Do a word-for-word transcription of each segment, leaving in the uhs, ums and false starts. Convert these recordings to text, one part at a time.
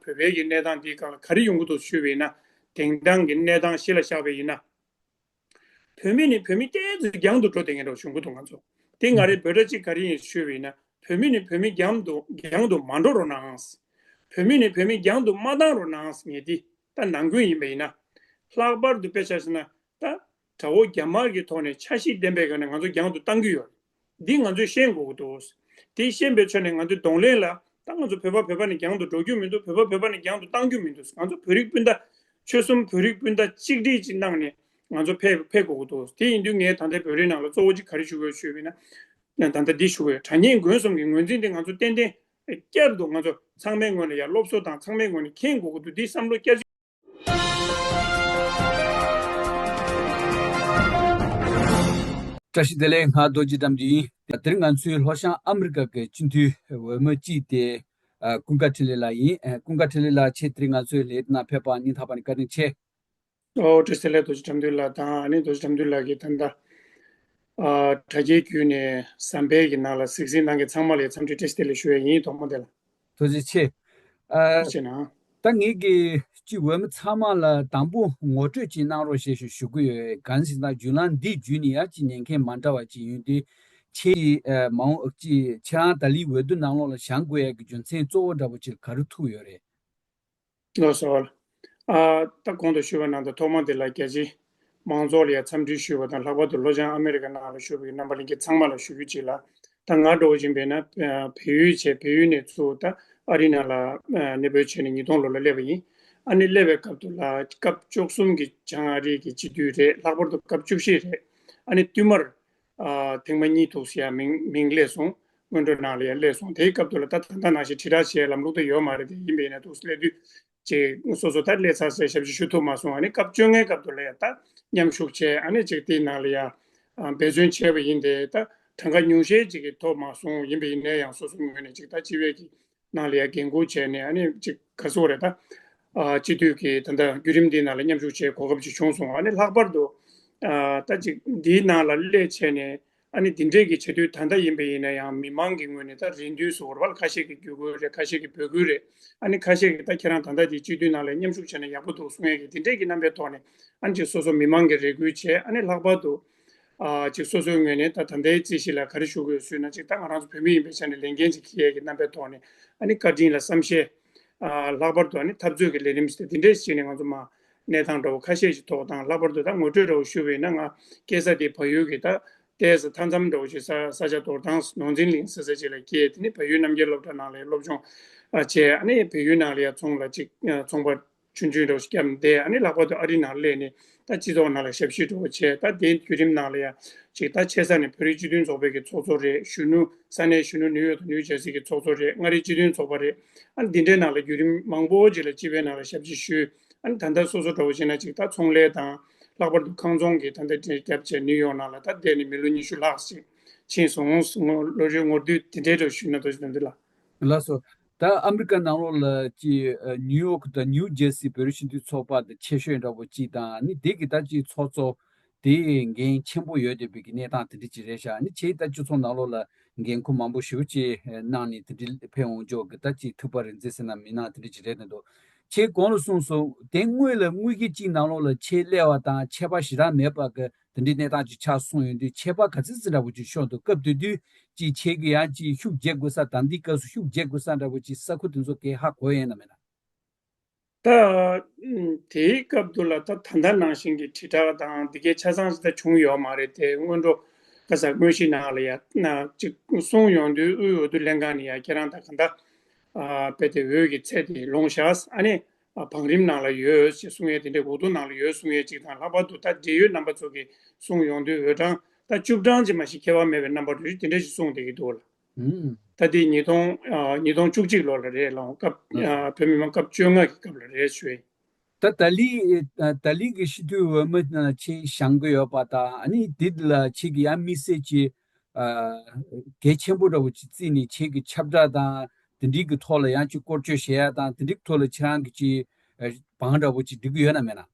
བོད་པའི་གི་གནས་སྟངས་འདིའི་སྒང་ལ་ག་རེ་ཡོང་གི་འདུག་ཞུས་པ་ཡིན་ན། དེང་སང་གི་གནས་སྟངས་གཞི་ལ་བཞག་པ་ཡིན་ན། བོད་མི་ནི་བོད་མི་ཏོག་ཙམ་རྒྱང་དུ་འགྲོ་བསྡད་མཁན་འདྲ་བོ་བྱུང་གི་འདུག་ང་ཚོ། དེ་སྔ་རེ་བོད་སྒྲ་གཅིག་ག་རེ་ཡིན་ཞུས་པ་ཡིན་ན། བོད་མི་ནི་བོད་མི་རྒྱང་དུ་རྒྱང་དུ་མ་འགྲོ་རོགས་གནང་། བོད་མི་ནི་བོད་མི་རྒྱང་དུ་མ་བཏང་རོགས་གནང་ངས་འདི་ད་ནང་ཁུལ་ཡིན་པ་ཡིན་ན། ལྷག་པར་དུ་དཔེ་ཆ་བཞག་ན་ད་དགྲ་བོ་རྒྱ་དམར་གྱི་ཐོག་ནས་འཆར་གཞི་ལྡན་པའི་སྒང་ནས་ང་ཚོ་རྒྱང་དུ་བཏང་གི་ཡོད། འདི་ང་ཚོས་ཤེས་དགོས་ཀྱི་འདུག་དེ་ཤེས་པའི་ཆ་ནས་ང་ཚོས་གདོང་ལེན་ལ་ད་ང་ཚོ་བོད་པ་བོད་པ་ནས་རྒྱང་དུ་འགྲོ་རྒྱུ་མི་འདུག་བོད་པ་བོད་པ་ནས་རྒྱང་དུ་བཏང་རྒྱུ་མི་འདུག་ང་ཚོ་བོད་རིགས་སྤུན་ཟླ་ཆོལ་གསུམ་བོད་རིགས་སྤུན་ཟླ་གཅིག་སྒྲིལ་ཅིག་གནང་ནས་ང་ཚོ་ཕེབས་ཕེབས་དགོས་ཀྱི་འདུག་དེ་ཡིན་དུས་ངས་ད་ལྟའི་བོད་རིགས་ནང་ལ་གཙོ་བོ་གཅིག་ག་རེ་ཞུ་དགོས་ཞུས་པ་ཡིན་ན། ད་ལྟ་འདི་ཞུ་དགོས། དྲ་བརྙན་མགོན་གསུམ་གྱི་ངོས་འཛིན་དེ་ང་ཚོ་ཏན་ཏན་བསྐྱར་དུ་ང་ཚོ་ཚང་མའི་ངོས་ནས་ཡར་སློབ་གསོ་དང་ཚང་མའི་ངོས་ནས་མཁྱེན་དགོས་ཀྱི་འདུག་འདི་བསམ་བློ་བསྐྱར་བཀྲ་ཤིས་བདེ་ལེགས། ང་རྡོ་རྗེ་དགྲ་འདུལ་ཡིན། དེ་རིང་ང་ཚོའི་ལྷོ་བྱང་ཨ་མི་རི་ཀ་གི་སྤྱི་འཐུས་འོས་མི་གཅིག་དེ་ཨ་ཀུན་དགའ་འཕྲིན་ལས་ལགས་ཡིན། ཨ་ཀུན་དགའ་འཕྲིན་ལས་ལགས་ཁྱེད་དེ་རིང་ང་ཚོའི་ལས་ནང་ཕེབས་པར་སྙིང་ཐག་པ་ནས་བཀའ་དྲིན་ཆེ། ཨོ་བཀྲ་ཤིས་བདེ་ལེགས་རྡོ་རྗེ་དགྲ་འདུལ་ལགས་དང་ཨ་ནི་རྡོ་རྗེ་དགྲ་འདུལ་ལགས་ཀྱིས་ད་ལྟ་ཨ་དྲ་རྒྱའི་བརྒྱུད་ནས་ཟམ་པའི་གི་ནང་ལ་གཟིགས་གཟིགས་གནང་མཁན་ཚང་མ་ལ་འཚམས་འདྲི་བཀྲ་ཤིས་བདེ་ལེགས་ཞུ་ཡས་ཡིན། ཐོག་མ་དེ་ལ། ཐུགས་རྗེ་ཆེ། ཨ། ཐུགས་རྗེ་གནང་། ད་ངེད་ཀྱིས་སྤྱི་འོས་མི་ཚང་མ་ལ་དང་པོ་ངོ་སྤྲོད་ཅིག་གནང་རོགས་ཞེས་ཞུ་ཞུ་གི་ཡོད། གང་ཟེར་ན་བརྒྱུད་ལམ་འདི་བརྒྱུད་ནས་ཡ་ཅིག་ཉན་མཁན་མ་འདྲ་བ་ཅིག་ཡོང་དུས་ཁྱེད་ཀྱིས་ཨ་མ་འོངས་ཅིག་ཁྱེད་རང་ད་ལིའི་འོས་བསྡུ་ནང་ལོགས་ལ་བཞེངས་དགོས་ཡ་གི་རྒྱུ་མཚན་གཙོ་བོ་འདྲ་པོ་ཅིག་ག་རེ་ཐུག་ཡོད་རེད། ལགས་སོ། ཨ་ད་གོང་དུ་ཞུས་པ་ནང་དུ་ཐོག་མ་དེ་ལ་རྒྱ་ཆེ་མང་ཚོགས་ལ་ཡ་འཚམས་འདྲི་ཞུས་པ་དང་ལྷག་པར་དུ་ལྷོ་བྱང་ཨ་མི་རི་ཀ་ནང་ལ་བཞུགས་པའི་རྣམ་པ་ལྷན་རྒྱས་ཚང་མ་ལ་ཞུ་རྒྱུ་གཅིག་ལ། ད་ང་འདྲ་བོ་ཅིག་ཡིན་པས་ན་ཨ་བལ་ཡུལ་བྱས་བལ་ཡུལ་ནས་ཚུར་ད་ཨ་རི་ནང་ལ་ཨ་གནས་སྤོས་བྱས་ནས་ཉིས་སྟོང་ལོ་ལ་སླེབས་པ་ཡིན། ཨ་ནི་སླེབས་པའི་སྐབས་དུ་ལ་སྐབས་བཅུ་གསུམ་གྱི་བྱང་ཨ་རི་གི་སྤྱི་འཐུས་རེད། ལྷག་པར་དུ་སྐབས་བཅུ་བཞི་རེད། ཨ་ནི་བསྟུད་མར་ཨ་ཐེངས་མ་གཉིས་འདུག་ཟེར་ཡ་མིང་མིང་སླེབས་སོང་། སྔོན་འགྲོ་ནང་ལ་ཡང་སླེབས་སོང་། དེའི་སྐབས་དུ་ལ་ད་ད་ལྟ་ནང་བཞིན་དྲིལ་བསྒྲགས་བྱེད་ལམ་ལུགས་དེ་ཡོད་མ་རེད། དེ་ཡིན་པས་ན་འདུག་སླེབས་དུས་ཅིག་སོ་སོ་ད་སླེབས་ཚར་ཟེར་ཞབས་ཕྱི་ཞུ་ཐུབ་མ་སོང་། ཨ་ནི་སྐབས་བཅོ་ལྔའི་སྐབས་དུ་ལ་ཡང་ད་མཉམ་ཞུགས་བྱས། ཨ་ནི་ཅིག་དེའི་ནང་ལ་ཡང་འབད་བརྩོན་བྱས་པ་ཡིན་ཏེ། ད་གྲངས་ཀ་ཉུང་ཤས་ཅིག་གི་ཐོབ་མ་སོང་། ཡིན་པ་ཡིན་ན་ཡང་སོ་སོའི་ངོས་ནས་ཅིག་ད་སྤྱི་བའི་གི་ནང་ལ་ཡང་འགན་འཁུར་བྱས་ནས། ཨ་ནི་ཅིག་ག་རེ་ཟེར་དགོས་རེད། ད་ཨ་སྤྱི་འཐུས་ཀྱི་ད་ལྟ་བརྒྱུད་རིམ་འདིའི་ནང་ལ་མཉམ་ཞུགས་བྱེད་གོ་སྐབས་ཅིག་བྱུང་སོང་། ཨ་ནི་ལྷག་པར་དུ་ཨ་ད་ཅིག་འདིའི་ནང་ལ་སླེབས་བྱས་ནས། ཨ་ནི་འདི་འདྲས་ཀྱི་བྱེད་དུས་ད་ལྟ་ཡིན་པ་ཡིན་ན་ཡང་མི་མང་གི་ངོས་ནས་ད་རེ་འདུན་བཟོ་བར་བ་ལ་ཁ་ཤས་ཀྱིས་བརྒྱུད་སྐུལ་རེད། ཁ་ཤས་ཀྱིས་འབོད་སྐུལ་རེད། ཨ་ནི་ཁ་ཤས་ཀྱིས་ད་ཁྱེད་རང་ད་ལྟ་དེ་སྤྱི་འཐུས་ནང་ལ་མཉམ་ཞུགས་བྱས་ན་ཡག་པོ་འདུག་གསུང་ཡས་ཀྱི་འདི་འདྲས་ཀྱི་རྣམ་པའི་ཐོག་ནས། ཨ་ནི་ཅིག་སོ་སོ་མི་མང་གིས་རེ་སྐུལ་བྱས། ཨ་ནི་ལྷག་པར་དུ་ཨ་ཅིག་སོ་སོའི་ངོས་ནས་ད་ད་ལྟའི་རྩིས་གཞི་ལ་ག་རེ་ཞུ་དགོས་ཟེར་ན། ཅིག་ད་ང་རང་ཚོ་བོད་མི་ཡིན་པའི་ཆ་ནས་ལས་འགན་ཅིག་འཁྱེར་ཡས་ཀྱི་རྣམ་པའི་ཐོག་ནས། ཨ་ནི་བཀའ་དྲིན་ལ་བསམ་ཤེས། ཨ་ལྷག་པར་དུ་ཨ་ནི་འཐབ་རྩོད་ཀྱི་ལས་རིམ་ཞིག་དེ་འདྲས་ཞིག་ནས་ང་ཚོ་མ་གནས་སྟངས་འདྲ་བོ་ཁ་ཤས་ཤིག་ཐོག་དང་། ལྷག་པར་དུ་ད་ངོ་སྤྲོད་འདྲ་བོ་ཞུ་བས་ན། ང་སྐྱེས་ས་དེ་བལ་ཡུལ་གྱི་ད་ལྟའི་ས་མཐའ་མཚམས་འདྲ་བོ་ཞིག་ས་ས་ཆ་རྡོར་ཐང་ནོར་འཛིན་གླིང་ཟེར་ས་ཅིག་ལ་སྐྱེས། དེ་ནས་བལ་ཡུལ་རྣམ་རྒྱལ་སློབ་གྲྭ་ནང་ལ་སློབ་སྦྱོང་ཨ་བྱས། ཨ་ནི་བལ་ཡུལ་ནང་ལ་ཡ་ཚོང་ལ་ཅིག་ཨ་ཚོང་པ་ཆུང་ཆུང་འདྲ་བོ་ཞིག་བརྒྱབ་ནས་བསྡད། ཨ་ནི་ལྷག་པར་དུ་ཨ་རི་ནང་སླེབས་ནས་ད་སྤྱི་ཚོགས་ནང་ལ་ཞབས་ཕྱི་འདྲ་བོ་བྱས། ད་དེའི་བརྒྱུད་རིམ་ནང་ལ་ཡ་ཅིག་ད་ཆེ་ས་ནས་བོད་རིགས་སྤྱི་མཐུན་ཚོགས་པའི་གི་ཚོགས་གཙོ་རེད། གཞོན་ནུ་ས་གནས་གཞོན་ནུ་ནིའུ་ཡོག་དང་ནིའུ་ཇར་སི་གི་ཚོགས་གཙོ་རེད། མངའ་རིས་སྤྱི་མཐུན་ཚོགས་པ་རེད། ཨ་ནི་འདི་འདྲའི་ནང་ལ་བརྒྱུད་རིམ་མང་པོ་ཅིག་ལ་སྤྱི་པའི་ནང་ལ་ཞབས་ཕྱི་ཞུས། ཨ་ནི་ད་ལྟ་སོ་སོ་འདྲ་བོ་བྱས་ན་ཅིག་ད་ཚོང་ལས་དང་། ལྷག་པར་དུ་ཁང་ཚོང་གི་ད་ལྟ་བརྒྱབ་བྱས་ནིའུ་ཡོག་ནང་ལ་ད་བསྡད་ནས་མི་ལོ་ཉི་ཤུ་ལྷག་ཅིག་ཕྱིན་སོང་། ལོ་རྒྱུས་ངོ་སྤྲོད་དེ་འདྲའི་འདྲ་བོ་ཞུས་ན་འདུག་ཟེར་ན་འདི་ལ། ལགས་སོ། ད་ཨ་མི་རི་ཀ་ནང་ལོགས་ལ་ཅིག་ཨ་ནིའུ་ཡོག་དང་ནིའུ་ཇར་སི་བོད་རིགས་སྤྱི་མཐུན་ཚོགས་པ་དང་ཆེ་ཤོས་འདྲ་པོ་ཅིག་དང་། ཨ་ནི་དེ་གི་ད་ཅིག་ཚོགས་གཙོ་དེ་འགན་ཆེན་པོ་ཡོད་བསྡད་པའི་གི་གནས་སྟངས་དེ་འདྲ་ཅིག་རེད་ཤག་ཨ་ནི་ཁྱེད་ད་སྤྱི་ཚོགས་ནང་ལོགས་ལ་འགན་ཁུར་མང་པོ་ཞེ་པོ་ཅིག་གནང་ནས་དེ་འདྲ་ཕེབས་འོང་ཕྱོགས་ཀྱི་ད་ཅིག་ཐུགས་ཕམ་རེ་མཛད་ཟེར་ན་མིན་ན་དེ་འདྲ་ཅིག་རེད་འདུག་ཁྱེད་གོང་ལ་གསུངས་སོང་། དེ་སྔོན་ལ་དངུལ་གྱི་ཅིག་ནང་ལོགས་ལ་ཁྱེད་སླེབས་པ་དང་ཁྱད་པར་ཞེ་དྲག་མེད་པ་གི་དེ་འདྲའི་གནས་སྟངས་ཅིག་ཆགས་སོང་། ཡོང་དུས་ཁྱད་པར་ག་ཚོད་ཙམ་འདྲ་པོ་ཅིག་ཤོར་འདུག་སྐབས་དེ་དུས་ཅིག་ཁྱེད་ཀྱི་ཡང་ཅིག་ཤུགས་རྒྱག་དགོས་ས་དང་། འདི་སྐབས་སུ་ཤུགས་རྒྱག་དགོས་ས་འདྲ་པོ་ཅིག་ས་ཁུལ་དེ་ཚོ་གས་ཧ་གོ་ཡོད་ན་མེད་ན། ད་ཨ་དེའི་སྐབས་དུ་ལ་ད་ད་ལྟ་ནང་བཞིན་གྱི་དྲིལ་བསྒྲགས་དང་འདི་གའི་ཆ་ཚང་ཞིག་ད་བྱུང་ཡོད་མ་རེད་དེ། སྔོན་འགྲོ་ག་ས་དངོས་གཞི་ནང་ལ་ཡ་ན་ཅིག་གསུངས་ཡོང་དུས། དབུས་འོས་བསྡུ་ལྷན་ཁང་ནས་ཡ་ཁྱེད་རང་ད་ག་འདྲ་ཨ་དཔེ་དེ་འོས་ཀྱི་ཚད་དེ་ལོངས་ཤག་ཨ་ནི་ཨ་བང་རིམ་ནང་ལ་ཡོད་ཅེས་གསུང་ཡས་དེ་འདྲའི་འོས་བསྡུ་ནང་ལ་ཡོད་གསུང་ཡས་ཅིག་དང་། ལྷག་པར་དུ་ད་འབྲེལ་ཡོད་རྣམ་པ་ཚོ་གིས་གསུངས་ཡོང་དུས། འོས་གྲངས་ད་བཅུ་གྲངས་ཅིག་མ་ཞིག་ཁྱད་པར་མེད་པའི་རྣམ་པ་འདྲ་ཅིག་དེ་འདྲ་ཞིག་གསུངས་བསྡད་ཀྱི་འདུག་ལ། ཨུམ། ད་དེ་ཉིས་སྟོང་ཨ་ཉིས་སྟོང་བཅུ་གཅིག་ལོ་ལ་རེད་ལགས། སྐབས་ཨ་བོད་མི་མང་སྐབས་བཅོ་ལྔ་གི་སྐབས་ལ་རེད་ཞུ་ཡིན། ད་ད་ལི་ད་ལི་གི་སྤྱི་འཐུས་འོས་མི་ནང་ཁྱེད་བཞེངས་ཀྱི་ཡོད་པ་དང་། ཨ་ནི་དེ་ལ་ཁྱེད་ཀྱི་ཡང་དམིགས་བསལ་གྱི་ཨ་གལ་ཆེན་པོ་འདྲ་བོ་ཅིག་བརྩིས་ནས་ཁྱེད་ཀྱི་ཁྱབ་བསྒྲགས་དང་དེ་འདྲའི་གི་ཐོག་ལ་ཡང་ཅིག་སྐོར་སྐྱོད་བྱེད་ཡ་དང་། དེ་འདྲའི་ཐོག་ལ་ཁྱེད་རང་གི་ཅིག་ཨ་བང་འདྲ་བོ་ཅིག་སྒྲིག་གི་ཡོད་ན་མེད་ན།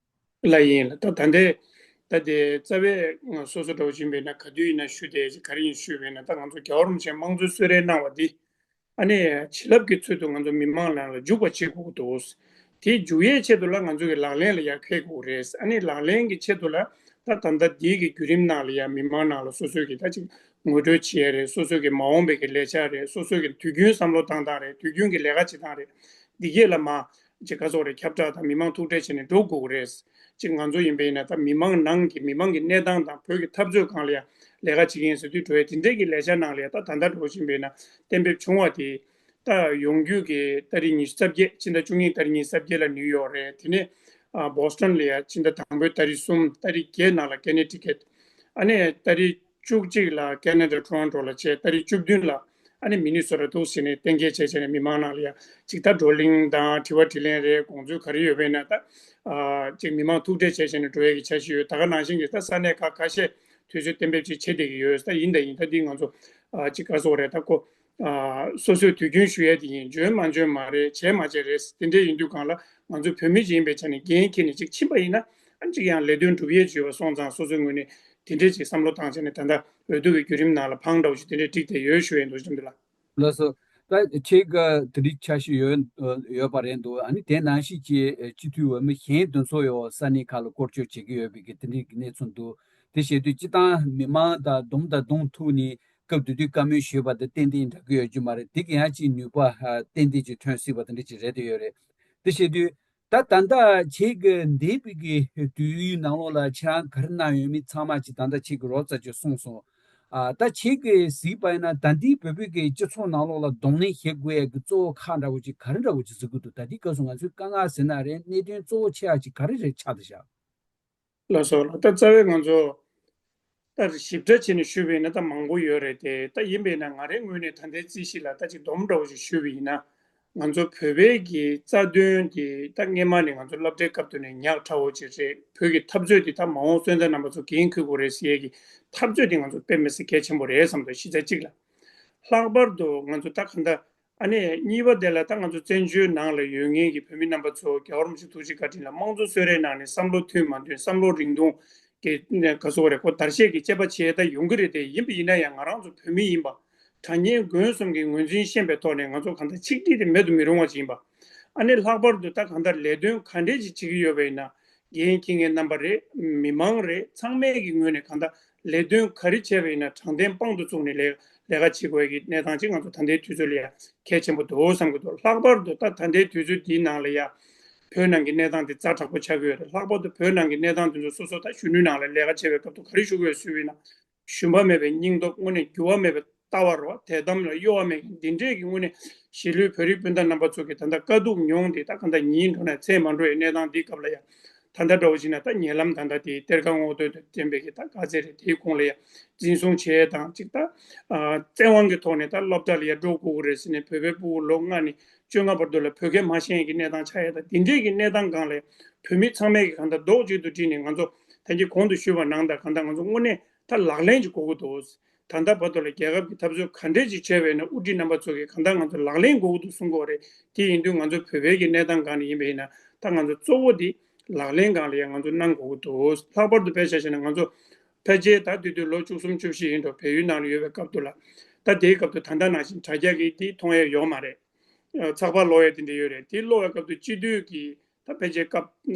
ལ་ཡིན་ལ། ད་ད་ལྟའི་ད་དེ་རྩ་བའི་སོ་སོ་འདྲ་བོ་ཅིག་ཡིན་པས་ན། ག་དུས་ཡིན་ན་ཞུ་བསྡད་ཅིག་ག་རེ་ཡིན་ཞུས་པས་ན། ད་ང་ཚོ་རྒྱལ་བ་རིན་པོ་ཆེ་དམངས་གཙོའི་གསོལ་རས་གནང་བ་འདི་ ཨ་ནི་བྱིན་རླབས་ཀྱི་ཚུལ་དུ་ང་ཚོ་མི་མང་ནང་ལ་འཇུག་པ་བྱེད་དགོས་ཀྱི་འདུག་དེ་འཇུག་ཡས་ཆེད་དུ་ལ་ང་ཚོ་གི་ལག་ལེན་ལ་ཡར་འཁེལ་དགོས་རེད། ཨ་ནི་ལག་ལེན་གྱི་ཆེད་དུ་ལ་ད་ད་ལྟ་འདི་གི་བརྒྱུད་རིམ་ནང་ལ་ཡང་མི་མང་ནང་ལ་སོ་སོའི་གི་ད་ཅིག་ངོ་སྤྲོད་བྱེད་ཡས་རེད། སོ་སོའི་གི་མ་འོངས་པའི་གི་ལས་འཆར་རེད། སོ་སོའི་གི་དུས་རྒྱུན་བསམ་བློ་བཏང་སྟངས་རེད། དུས་རྒྱུན་གྱི་ལས་ཀ་བྱེད་སྟངས་རེད། འདི་གས་ལ་མ་ཅིག་ག་ཚོད་རེད། ཁྱབ་བསྒྲགས་དང་མི་མང་ཐུག་འཕྲད་བྱས་ནས་འགྲོ་དགོས་ཀྱི་རེད། ཅིག་ང་ཚོ་ཡིན་པས་ན་ད་མི་མང་ནང་གི་མི་མང་གི་གནས་སྟངས་དང་བོད་ཀྱི་འཐབ་རྩོད་སྒང་ལ་ཡང་ལས་ཀ་བྱེད་ཀྱི་ཡིན་ཟེར་དུས་འགྲོ་ཡས་དེ་འདྲས་ཀྱི་ལས་འཆར་ནང་ལ་ཡང་ད་ད་ལྟ་འགྲོ་བཞིན་པས་ན་གཏན་འབེབས་བྱུང་བ་དེ། ད་ཡོང་རྒྱུ་གི་ཏ་རིག་ཉི་ཤུ་རྩ་བརྒྱད། ཕྱི་ཟླ་བཅུ་གཉིས་ཏ་རིག་ཉི་ཤུ་རྩ་བརྒྱད་ལ་ནིའུ་ཡོག་རེད། དེ་ནས་ཨ་བོ་སི་ཊོན་ལ་ཡ་ཕྱི་ཟླ་དང་པོའི་ཏ་རིག་གསུམ། ཏ་རིག་བརྒྱད་ནང་ལ་ཀེ་ནེ་ཊི་ཀེཊ། ཨ་ནས་ཏ་རིག་བཅུ་གཅིག་ལ་ཁེ་ན་ཌ་ཊོ་རོན་ཊོ་ལ་བྱས། ཏ་རིག་བཅུ་བདུན་ལ་ཨ་ནི་མི་ནི་སོ་ཊ་འདུག་ཟེར་ནས་གཏན་འཁེལ་བྱས་བྱས་ནས་མི་མང་ནང་ལ་ཡ་ཅིག་ད་བགྲོ་གླེང་དང་དྲི་བ་དྲིས་ལན་རེད། དགོངས་ཚུལ་ག་རེ་ཡོད་པས་ན་ད་ཨ་ཅིག་མི་མང་ཐུག་འཕྲད་བྱས་བྱས་ནས་འགྲོ་ཡས་ཀྱི་འཆར་གཞི་ཡོད། ད་ག་ནང་བཞིན་གྱི་ད་ས་གནས་ཁག་ཁ་ཤས་དུས་ཚོད་གཏན་འབེབས་ཅིག་བྱེད་བསྡད་ཀྱི་ཡོད། ད་ཡིན་ད་ཡིན་ད་འདི་ང་ཚོ་ཨ་ཅིག་ག་སོག་རེད། ད་ཁོ། ཨ་སོ་སོས་དུས་རྒྱུན་ཞུ་ཡས་དེ་ཡིན། འཇོན་མ་འཇོན་མ་རེད། བྱས་མ་བྱས་རེད། དེ་འདྲས་ཡིན་དུས་སྒང་ལ་ང་ཚོ་བོད་མི་ཅིག་ཡིན་པའི་ཆ་ནས་འགན་འཁྱེར་ནས་ཅིག་ཕྱིན་པ་ཡིན་ན་ཨ་ཅིག་ཡང་ལས་དོན་སྒྲུབ་ཡས་ཅིག་ཡོད་པ་སོང་ཙང་སོ་སོའི་ངོས་ནས་དེ་འདྲས་ཅིག་བསམ་བློ་བཏང་བྱས་ནས་ད་ལྟ་འོས་བསྡུ་གི་བརྒྱུད་རིམ་ནང་ལ་བང་འདྲ་བོ་ཅིག་དེ་འདྲས་བསྒྲིགས་བསྡད་ཡོད་ཞུ་ཡས་འདུག་ཅམ་དེ་ལ། ལགས་སོ། ད་ཁྱེད་ཀྱི་དེ་འདྲའི་འཆར་གཞི་ཡོད་ཡོད་པ་རེད་འདུག་ཨ་ནི་དེ་ནང་བཞིན་གྱི་སྤྱི་འཐུས་འོས་མི་གཞན་དེ་ཚོ་ཡང་ས་གནས་ཁག་ལ་སྐོར་སྐྱོད་བྱེད་ཀྱི་ཡོད་པའི་གི་དེ་འདྲའི་གི་གནས་ཚུལ་འདུག་དེ་བྱེད་དུས་སྤྱི་བཏང་མི་མང་དང་མདུང་དང་མདུང་ཐུག་ནས་སྐབས་དེ་དུས་བཀའ་མོལ་ཞུས་པ་དང་ཏན་ཏན་འདྲ་གི་ཡོད་རྒྱུ་མ་རེད། དེ་གི་ཡང་ཅིག་ནུས་པ་ཏན་ཏན་ཅིག་ཐོན་སྲིད་པ་དེ་འདྲ་ཅིག་རེད་དེ་ཡོད་རེད། དེ་བྱེད་དུས་ད་ད་ལྟ་ཁྱེད་ཀྱི་འདས་པའི་གི་དུས་ཡུན་ནང་ལོགས་ལ་ཁྱེད་རང་ག་རེ་གནང་ཡོད་མེད་ཚང་མ་ཅིག་ད་ལྟ་ཁྱེད་ཀྱི་རོབ་ཙམ་ཅིག་གསུངས་སོང་། ཨ་ད་ཁྱེད་ཀྱིས་གཟིགས་པ་ཡིན་ན་ད་ལྟའི་བོད་བོད་ཀྱི་སྤྱི་ཚོགས་ནང་ལོགས་ལ་གདོང་ལེན་བྱེད་དགོས་ཡ་གི་གཙོ་བོ་ཁག་འདྲ་བོ་ཅིག་ག་རེ་འདྲ་བོ་ཅིག་གཟིགས་ཀྱི་འདུག་ད་ལྟའི་སྐབས་སུ་ང་ཚོས་དཀའ་ངལ་ཟེར་ན་རེད། གནད་དོན་གཙོ་བོ་ཆེ་བ་ཅིག་ག་རེ་རེད་ཆགས་བསྡད་བཞག་ལགས་སོ་ལགས། ད་རྩ་བའི་ང་ཚོ་ད་ཞིབ་ཕྲ་བྱས་ནས་ཞུས་པ་ཡིན་ན་ད་མང་པོ་ཡོད་རེད་དེ། ད་ཡིན་པས་ན་ང་རའི་ངོས་ནས་ད་ལྟའི་རྩིས་གཞི་ལ་ད་ཅིག་སྡོམ་འདྲ་བོ་ཞིག་ཞུས་པ་ཡིན་ན། ང་ཚོ་བོད་པའི་གི་རྩ་དོན་དེ་ད་སྔས་མ་ནས་ང་ཚོ་སློབ་གྲྭའི་སྐབས་དུས་ནས་ཉག་ཕྲ་བོ་ཅིག་རེད། བོད་ཀྱི་འཐབ་རྩོད་དེ་ད་མ་འོངས་སོན་རྩ་རྣམ་པ་ཚོ་འགན་འཁུར་དགོས་རེད་ཟེར་ཡས་ཀྱི་འཐབ་རྩོད་དེ་ང་ཚོ་དཔེ་མི་སྲིད་གལ་ཆེན་པོ་རེད་བསམ་འདུག་གཞི་རྩ་གཅིག་ལ། ལྷག་པར་དུ་ང་ཚོ་ད་གང་ལྟར་ཨ་ནི་གཉིས་པ་དེ་ལ་ད་ང་ཚོ་བཙན་བྱོལ་ནང་ལ་ཡོད་མཁན་གྱི་བོད་མི་རྣམ་པ་ཚོ་རྒྱལ་བ་རིན་པོ་ཆེ་ཐུགས་རྗེ་བཀའ་དྲིན་ལ་དམངས་གཙོ་གསོལ་རས་གནང་ནས་བསམ་བློ་མཐུན་མ་མཐུན་བསམ་བློ་རིང་ཐུང་གི་ག་ཟེར་དགོས་རེད། ཁོ་བརྡར་ཤ་གི་དཔྱད་པ་བྱས་ད་ཡོང་གི་རེད་དེ། ཡིན་པ་ཡིན་ན་ཡང་ང་རང་ཚོ་བོད་མི་ཡིན་པ། དྲང་སྙིང་མགོན་གསུམ་གྱི་ངོས་འཛིན་ཤེས་པའི་ཐོག་ནས་ང་ཚོ་གང་ལྟར་ཆིག་སྒྲིལ་དེ་མེད་དུ་མི་རུང་བ་ཅིག་ཡིན་པ། ཨ་ནི་ལྷག་པར་དུ་ད་གང་ལྟར་ལས་དོན་ག་འདྲས་ཅིག་བྱེད་ཀྱི་ཡོད་པ་ཡིན་ན། འགན་འཁྱེར་མཁན་རྣམ་པ་རེད། མི་མང་རེད། ཚང་མའི་གི་ངོས་ནས་གང་ལྟར་ལས་དོན་ག་རེ་བྱས་པ་ཡིན་ན་དྲང་བདེན་དཔང་དུ་བཙུགས་ནས་ལས་ལས་ཀ་བྱེད་དགོས་ཀྱི་གནས་སྟངས་ཅིག་ང་ཚོ་ད་ལྟའི་དུས་ཚོད་ལ་ཡ་གལ་ཆེན་པོ་འདུག་བསམ་གྱི་འདུག་ལྷག་པར་དུ་ད་ད་ལྟའི་དུས་ཚོད་འདིའི་ནང་ལ་ཡ་བོད་ནང་གི་གནས་སྟངས་དེ་ཛ་དྲག་པོ་ཆགས་ཀྱི་ཡོད་རེད། ལྷག་པར་དུ་བོད་ནང་གི་གནས་སྟངས་དེ་ཚོ་སོ་སོ་ད་གཞོན་ནུའི་ནང་ལ་ལས་ཀ་བྱེད་པའི་སྐབས་དུ་ག་རེ་ཞུ་དགོས་ཞུས་པ་ཡིན་ན། ཞུམ་པ་མེད་པའི་སྙིང་སྟོབས། དངོས་གནས་འགྱུར་བ་མེད་པའི་ལྟ་བ་རོ། དད་དམ་ལ་གཡོ་བ་མེད་མཁན་འདི་འདྲས་ཀྱི་དངོས་གནས་གཞིས་ལུས་བོད་རིགས་སྤུན་ཟླ་རྣམ་པ་ཚོ་གི་ད་ལྟ་དཀའ་སྡུག་མྱོང་སྟེ་ད་གང་ལྟར་ཉིན་འགྲོ་ནས་མཚན་མ་འགྲོ་བའི་གནས་སྟངས་འདིའི་སྐབས་ལ་ཡང་། ད་ལྟ་འདྲ་བོ་ཞིག་ན་ད་ཉེ་ལམ་ད་ལྟ་དེའི་གཏེར་ཁ་སྔོག་འདོན་དུ་བསྟན་པའི་གི་ད་དཀའ་ཚེགས་རེད། དེའི་ཁོངས་ལ་ཡང་འཛིན་བཟུང་བྱས་དང་ཅིག་ད་བཙན་དབང་གི་ཐོག་ནས་ད་སློབ་གྲྭ་ལ་ཡང་འགྲོ་དགོས་ཀྱི་རེད་ཟེར་ནས་བོད་པའི་ཕྲུ་གུ་ལོ་ལྔ་ནས་བཅོ་ལྔ་བར་དུ་ལ་བོད་སྐད་མ་ཤེས་མཁན་གྱི་གནས་སྟངས་ཆགས་ཡ། ད་དེ་འདྲས་ཀྱི་གནས་སྟངས་སྒང་ལ་བོད་མི་ཚང་མས་གི་གང་ལྟར་རྡོག་གཅིག་ཏུ་བསྒྲིལ་ནས་ང་ཚོ་ད་གིན་གོང་དུ་ཞུས་པ་ནང་ལྟར་གང་ལྟར་ང་ཚོ་དངོས་གནས་ད་ལག་ལེན་ཅིག་དགོས་ཀྱི་འདུག་ད་ལྟ་བར་དུ་ལ་རྒྱལ་ཁབ་ཀྱི་འཐབ་རྩོད་ག་འདྲས་ཅིག་བྱས་པ་ཡིན་ན་དབུ་ཁྲིད་རྣམ་པ་ཚོ་གིས་གང་ལྟར་ང་ཚོ་ལག་ལེན་དགོས་ཀྱི་འདུག་གསུང་གི་ཡོད་རེད། དེ་ཡིན་དུས་ང་ཚོ་བོད་པའི་གི་གནས་སྟངས་སྒང་ནས་ཡིན་པ་ཡིན་ན་ད་ང་ཚོ་གཙོ་བོ་དེ་ལག་ལེན་སྒང་ལ་ཡང་ང་ཚོ་གནང་དགོས་ཀྱི་འདུག་ལྷག་པར་དུ་དཔེ་ཆ་བཞག་ན་ང་ཚོ་ཕལ་ཆེར་ད་དུས་དུས་ལོ་བཅུ་གསུམ་བཅུ་བཞི་ཡིན་འགྲོ་བལ་ཡུལ་ནང་ལ་ཡོད་པའི་སྐབས་དུ་ལ། ད་དེའི་སྐབས་དུ་ད་ལྟ་ནང་བཞིན་དྲ་རྒྱ་གི་དེ་མཐོང་ཡས་ཡོད་མ་རེད། ཚགས་པར་ཀློག་ཡས་དེ་འདྲ་ཡོད་རེད། དེ་ཀློག་པའི་སྐབས་དུ་སྤྱི་འཐུས་ཀྱི་ད་ཕལ་ཆེར་སྐབས་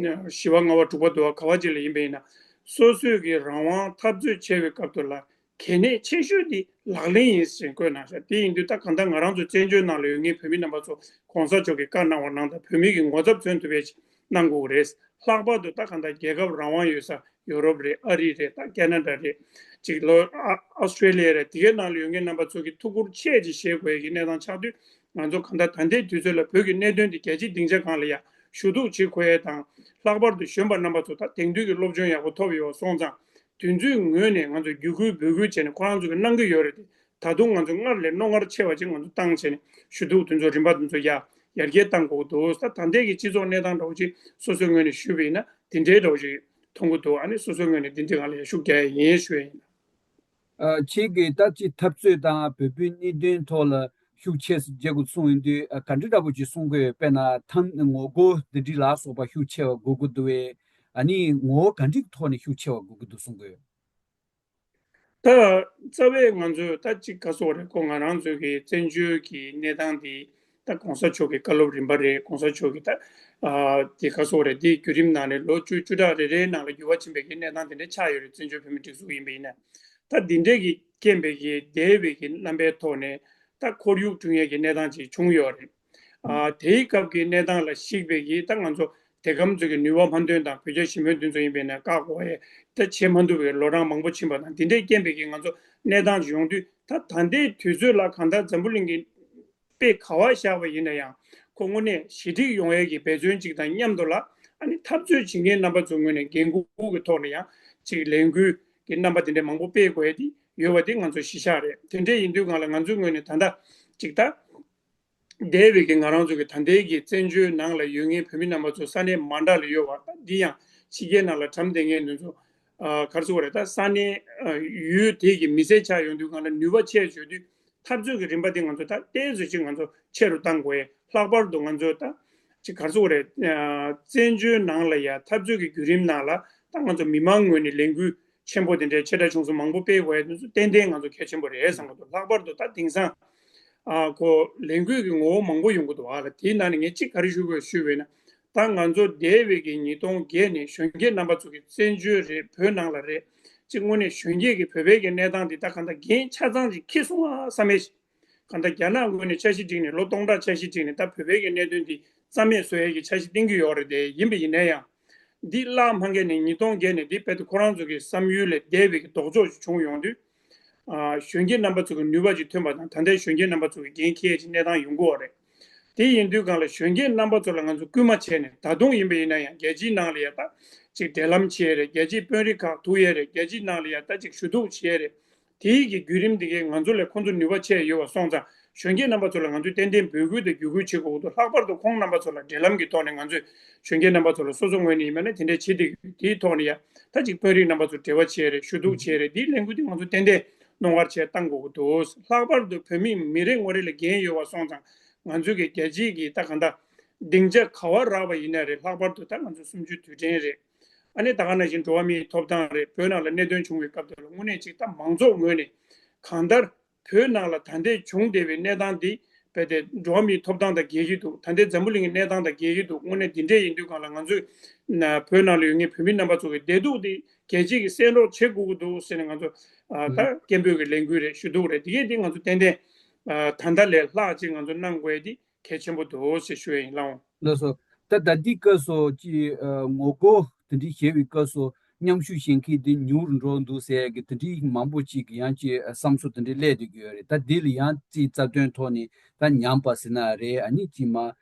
བཞི་པ་ལྔ་པ་དྲུག་པ་དུ་བ་ག་བ་ཅིག་ལ་ཡིན་པ་ཡིན་ན། སོ་སོའི་གི་རང་དབང་འཐབ་རྩོད་བྱེད་པའི་སྐབས་དུ་ལ་གལ་གནད་ཆེ་ཤོས་དེ་ལག་ལེན་ཡིན་ཟེར་བཀོད་གནང་ཤག་དེ་ཡིན་དུས་ད་གང་ལྟར་ང་རང་ཚོ་བཙན་བྱོལ་ནང་ལ་ཡོད་མཁན་བོད་མི་རྣམ་པ་ཚོ་གོང་ས་མཆོག་གིས་བཀའ་གནང་བ་ནང་ལྟར་བོད་མི་གི་ངོ་ཚབ་མཚོན་ཐུབ་པའི་གནང་དགོས་རེད། ལྷག་པར་དུ་ད་གང་ལྟར་རྒྱལ་ཁབ་རང་དབང་ཡོད་ས་ཡོ་རོབ་རེད། ཨ་རི་རེད། ད་ཁེ་ན་ཌ་རེད། ཅིག་ལོ་ཨ་ཨོ་སི་ཀྲེ་ལི་ཡ་རེད། དེ་གའི་ནང་ལ་ཡོད་མཁན་རྣམ་པ་ཚོ་གིས་ཐུགས་ཁུར་ཆེ་ཅིག་བཞེས་དགོས་ཀྱི་གནས་སྟངས་ཆགས་དུས། ང་ཚོ་གང་ལྟར་ད་ལྟའི་དུས་ཚོད་ལ་བོད་ཀྱི་གནད་དོན་འདི་རྒྱལ་སྤྱིའི་སྡིངས་ཆ་སྒང་ལ་ཡ་ཞུ་གཏུག་བྱེད་དགོས་ཡས་དང་། ལྷག་པར་དུ་གཞོན་པ་རྣམ་པ་ཚོ་ད་དེང་དུས་ཀྱི་སློབ་སྦྱོང་ཡག་པོ་ཐོབ་ཡོད་སོང་ཙང་། དེ་ཚོའི་ངོས་ནས་ང་ཚོ་བརྒྱུད་སྐུལ་འབོད་སྐུལ་བྱས་ནས་ཁོ་རང་ཚོ་གིས་གནང་གི་ཡོད་རེད་དེ། ད་དུང་ང་ཚོ་སྔར་ལས་རྣོ་ངར་ཆེ་བ་ཅིག་ང་ཚོ་བཏང་བྱས་ནས་ཞུ་གཏུག་དེ་ཚོ་རིམ་པ་དེ་ཚོ་ཡ་ཡར་རྒྱས་གཏང་དགོས་འདུག་ད་ད་ལྟའི་གི་སྤྱི་ཚོགས་གནས་སྟངས་འདྲ་བོ་ཅིག་སོ་སོའི་ངོས་ནས་ཞུས་པ་ཡིན་ན་དེ་འདྲའི་འདྲ་བོ་ཅིག་མཐོང་གི་འདུག་ཨ་ནི་སོ་སོའི་ངོས་ནས་དེ་འདྲའི་སྒང་ལ་ཡ་ཤུགས་རྒྱག་ཡ་ཡིན་ཞུ་ཡ་ཡིན། ཨ་ཁྱེད་ཀྱིས་ད་ཅིག་འཐབ་རྩོད་དང་བོད་པའི་གནད་དོན་ཐོག་ལ་ཤུགས་ཆེ་རྒྱག་དགོས་གསུངས་ཡོང་དུས། ཨ་ག་འདྲ་འདྲ་པོ་ཅིག་གསུང་གི་ཡོད། དཔེར་ན་ཐམ་ངོ་རྒོལ་འདི་འདྲ་ལ་སོགས་པ་ཤུགས་ཆེ་བ་དགོས་ཀྱི་འདུག་བས། ཨ་ནི་ངོ་བོ་ག་འདྲའི་ཐོག་ནས་ཤུགས་ཆེ་བ་དགོས་ཀྱི་འདུག་གསུང་གི་ཡོད། ད་རྩ་བའི་ང་ཚོས་ད་ཅིག་ག་སོགས་རེད། ཁོ་ང་རང་ཚོའི་གི་བཙན་བྱོལ་གྱི་གནས་སྟངས་འདི་ད་གོང་ས་མཆོག་གི་བཀའ་སློབ་རིམ་པ་རེད། གོང་ས་མཆོག་གི་ད་ཨ་དེ་ག་སོགས་རེད། དེའི་བརྒྱུད་རིམ་ནང་ནས་ལོ་བཅུ་བཅུ་ཕྲག་རེ་རེའི་ནང་ལ་འགྱུར་བ་ཕྱིན་པའི་གི་གནས་སྟངས་དེ་འདྲ་ཆགས་ཡོད་རེད། བཙན་བྱོལ་བོད་མིའི་སྒྲིག་འཛུགས་ཡིན་པ་ཡིན་ན། ད་འདི་འདྲའི་གི་རྐྱེན་པའི་གི་འདས་པའི་གི་རྣམ་པའི་ཐོག་ནས་ད་ཁོར་ཡུག་བསྐྲུན་ཡས་ཀྱི་གནས་སྟངས་ཅིག་བྱུང་ཡོད་རེད། ཨ་དེའི་སྐབས་ཀྱི་གནས་སྟངས་ལ་གཞིགས་པའི་གི་ད་ང་ཚོ་དེ་གམ་ཚོ་གི་ནུས་པ་མ་འདོན་དང་། བོད་རྒྱ་ཞི་མོལ་འདི་ཚོ་ཡིན་པས་ན་བཀག་འགོག་ཡས་ད་བྱེད་མ་ཐུབ་པའི་ལོ་གྲངས་མང་པོ་ཕྱིན་པ་དང་། དེ་འདྲའི་རྐྱེན་པས་ཀྱི་ང་ཚོ་གནས་སྟངས་ཅིག་ཡོང་དུས། ད་ད་ལྟའི་དུས་ཚོད་ལ་གང་ལྟར་འཛམ་བུ་གླིང་གི་དཔེ་ག་བ་བཞག་པ་ཡིན་ན་ཡང་། ཁོ་དངོས་གནས་ཞི་འགྲིག་ཡོང་ཡས་ཀྱི་འབད་བརྩོན་ཅིག་དང་མཉམ་དུ་ལ། ཨ་ནི་འཐབ་རྩོད་བྱེད་མཁན་རྣམ་པ་ཚོའི་ངོས་ནས་འགན་འཁུར་གྱི་ཐོག་ནས་ཡང་ཅིག་ལས་འགུལ་གྱི་རྣམ་པ་དེ་འདྲ་མང་པོ་སྤེལ་དགོས་ཡས་དེ་ཡོད་པ་དེ་ང་ཚོ་གཞི་བཞག་རེད། དེ་འདྲ་ཡིན་དུས་སྒང་ལ་ང་ཚོའི་ངོས་ནས་ད་ལྟ་ཅིག་ད་འདས་པའི་གི་ང་རང་ཚོ་གི་ད་ལྟའི་གི་བཙན་བྱོལ་ནང་ལ་ཡོད་མཁན་བོད་མི་རྣམ་པ་ཚོ་ས་གནས་མ་འདྲ་ལ་ཡོད་པ། ད་འདི་ཡང་ཕྱི་རྒྱལ་ནང་ལ་འགྲམ་བསྡད་མཁན་དེ་ཚོ་ཨ་ག་རེ་ཟེར་དགོས་རེད། ད་ས་གནས་ཨ་ཡུལ་དེ་གི་མི་སེར་ཆགས་ཡོང་དུས་སྒང་ལ་ནུས་པ་ཆེ་བརྗོད་དུས། འཐབ་རྩོད་ཀྱི་རིམ་པ་དེ་ང་ཚོ་ད་ཏོག་ཙམ་ཅིག་ང་ཚོ་ཆེ་རུ་གཏང་དགོས། ལྷག་པར་དུ་ང་ཚོ་ད་ཅིག་ག་རེ་ཟེར་དགོས་རེད། ཨ་བཙན་བྱོལ་ནང་ལ་ཡ་འཐབ་རྩོད་ཀྱི་བརྒྱུད་རིམ་ནང་ལ་ད་ང་ཚོ་མི་མང་ངོས་ནས་ལས་འགུལ་ཆེན་པོ་དེ་འདྲའི་ཆེ་ཕྲ་ཆུང་གསུམ་མང་པོ་སྤེལ་དགོས་ཡ་དེ་ཚོ་ཏན་ཏན་ང་ཚོ་གལ་ཆེན་པོ་རེད་བསམ་གྱི་འདུག་ལྷག་པར་དུ་ད་དེང་སང་ཨ་ཁོ་ལས་འགུལ་གྱི་ངོ་བོ་མང་པོ་ཡོང་གི་འདུག་ཨ་ལ་དེའི་ནང་ནས་ངས་གཅིག་ག་རེ་ཞུ་དགོས་ཞུས་པ་ཡིན་ན། ད་ང་ཚོ་འདས་པའི་གི་ཉིས་སྟོང་བརྒྱད་ནས་གཞོན་སྐྱེས་རྣམ་པ་ཚོ་གི་བཙན་བྱོལ་རེད། བོད་ནང་ལ་རེད། གཅིག་དངོས་གནས་གཞོན་སྐྱེས་ཀྱི་བོད་པའི་གི་གནས་སྟངས་འདི་ད་གང་ལྟར་འགན་ཆ་ཚང་ཅིག་འཁྱེར་སོང་ཨ་བསམ་མེད། གང་ལྟར་རྒྱ་ནག་ངོས་ནས་འཆར་གཞི་བསྒྲིགས་ནས་ལོ་སྟོང་ཕྲག་འཆར་གཞི་བསྒྲིགས་ནས་ད་བོད་པའི་གི་གནད་དོན་འདི་རྩ་མེད་བཟོ་ཡས་ཀྱི་འཆར་གཞི་བཏིང་གི་ཡོད་རེད་དེ། ཡིན་པ་ཡིན་ན་ཡང་། འདི་བརླག་མ་མཁན་ནས་ཉིས་སྟོང་བརྒྱད་ནས་འདི་རྦད་དེ་ཁོ་རང་ཚོ་གི་བསམ་ཡུལ་ལས་འདས་པའི་གི་ལྡོག་ཕྱོགས་ཤིག་བྱུང་ཡོང་དུས། ཨ་གཞོན་སྐྱེས་རྣམ་པ་ཚོ་གི་ནུས་པ་ཅིག་ཐོན་པ་དང་། ད་ལྟའི་གཞོན་སྐྱེས་རྣམ་པ་ཚོ་གི་འགན་འཁྱེར་ཡས་ཀྱི་གནས་སྟངས་ཡོང་གི་ཡོད་རེད། དེ་ཡིན་དུས་སྒང་ལ་གཞོན་སྐྱེས་རྣམ་པ་ཚོ་ལ་ང་ཚོ་སྐུལ་མ་བྱས་ནས། ད་དུང་ཡིན་པ་ཡིན་ན་ཡང་རྒྱལ་སྤྱིའི་ནང་ལ་ཡ་ད་ཅིག་འབྲེལ་ལམ་བྱེད་ཡས་རེད། རྒྱལ་སྤྱིའི་དཔོན་རིགས་ཁག་ཐུག་ཡས་རེད། རྒྱལ་སྤྱིའི་ནང་ལ་ཡ་ད་ཅིག་ཞུ་གཏུག་བྱེད་ཡས་རེད། དེའི་གི་བརྒྱུད་རིམ་དེ་གས་ང་ཚོ་ལ་ཁོང་ཚོ་ནུས་པ་ཆེ་ཡོད་པ་སོང་ཙང་། གཞོན་སྐྱེས་རྣམ་པ་ཚོ་ལ་ང་ཚོས་ཏན་ཏན་འབོད་སྐུལ་དང་བརྒྱུད་སྐུལ་བྱེད་དགོས་ཀྱི་འདུག་ལྷག་པར་དུ་ཁོང་རྣམ་པ་ཚོ་ལ་འབྲེལ་ལམ་གྱི་ཐོག་ནས་ང་ཚོས་གཞོན་སྐྱེས་རྣམ་པ་ཚོ་ལ་སོ་སོ་ངོས་ནས་ཡིན་པ་ན་དེ་འདྲའི་བྱེད་བསྡད་ཀྱི་ཡོད། དེའི་ཐོག་ནས་ཡ་ད་ཅིག་དཔོན་རིགས་རྣམ་པ་ཚོ་འབྲེལ་བ་བྱེད་ཡས་རེད། ཞུ་གཏུག་བྱེད་ཡས་རེད། དེའི་ལས་འགུལ་དེ་ང་ཚོ་ཏན་ཏན་སྣུར་སྒང་བྱས་བཏང་དགོས་ཀྱི་འདུག་ལྷག་པར་དུ་བོད་མི་མི་རེ་ངོ་རེ་ལ་འགན་ཡོད་པ་སོང་ཙང་། ང་ཚོའི་གི་རྒྱལ་སྤྱིའི་གི་ད་གང་ལྟར་སྡིངས་ཆ་ག་བ་རག་པ་ཡིན་ན་རེད། ལྷག་པར་དུ་ད་ང་ཚོ་གསུམ་བཅུའི་དུས་དྲན་རེད། ཨ་ནི་ད་ག་ནང་བཞིན་འགྲོ་བ་མིའི་ཐོབ་ཐང་རེད། བོད་ནང་ལ་གནད་དོན་བྱུང་བའི་སྐབས་དེ་ལ་དངོས་གནས་ཅིག་ད་མང་ཚོགས་ངོས་ནས་གང་ལྟར་བོད་ནང་ལ་ད་ལྟའི་བྱུང་བསྡད་པའི་གནས་སྟངས་འདི་རྦད་དེ་འགྲོ་བ་མིའི་ཐོབ་ཐང་དང་འགལ་གྱི་འདུག་ད་ལྟའི་འཛམ་བུ་གླིང་གི་གནས་སྟངས་དང་འགལ་གྱི་འདུག་དངོས་གནས་འདི་འདྲས་ཡིན་དུས་སྒང་ལ་ང་ཚོས་ན་བོད་ནང་ལ་ཡོད་མཁན་བོད་མི་རྣམ་པ་ཚོ་གི་བདེ་སྡུག་འདི་རྒྱལ་སྤྱིས་ཀྱིས་གསན་རོགས་བྱེད་དགོས་ཀྱི་འདུག་ཟེར་ནས་ང་ཚོ་ཨ་ད་སྐད་འབོད་ཀྱི་ལས་འགུལ་རེད། ཞུ་གཏུག་རེད། འདི་གས་འདི་ང་ཚོ་ཏན་ཏན་ཨ་ད་ལྟ་ལས་ལྷག་ཅིག་ང་ཚོ་གནང་དགོས་ཡས་འདི་གལ་ཆེན་པོ་འདུག་ཟེར་ཞུ་ཡ་ཡིན། ལགས་འོང་། ལགས་སོ། ད་ད་ལྟའི་སྐབས་སུ་ཅིག་ཨ་ངོ་རྒོལ་དེ་འདྲའི་བྱེད་པའི་སྐབས་སུ་མཉམ་ཞུགས་བྱེད་མཁན་དེ་ཉུང་རུ་འགྲོ་འདུག་ཟེར་ཡ་གི་དེ་འདྲའི་མང་པོ་ཅིག་གི་ཡང་ཅིག་བསམ་ཚུལ་དེ་འདྲའི་སླེབས་བསྡད་ཀྱི་ཡོད་རེད། ད་འདི་ལ་ཡང་ཅིག་རྩ་དོན་ཐོག་ནས་ད་ཉམས་པ་ཟེར་ན་རེད། ཨ་ནི་ཅིག་མ་ཨ་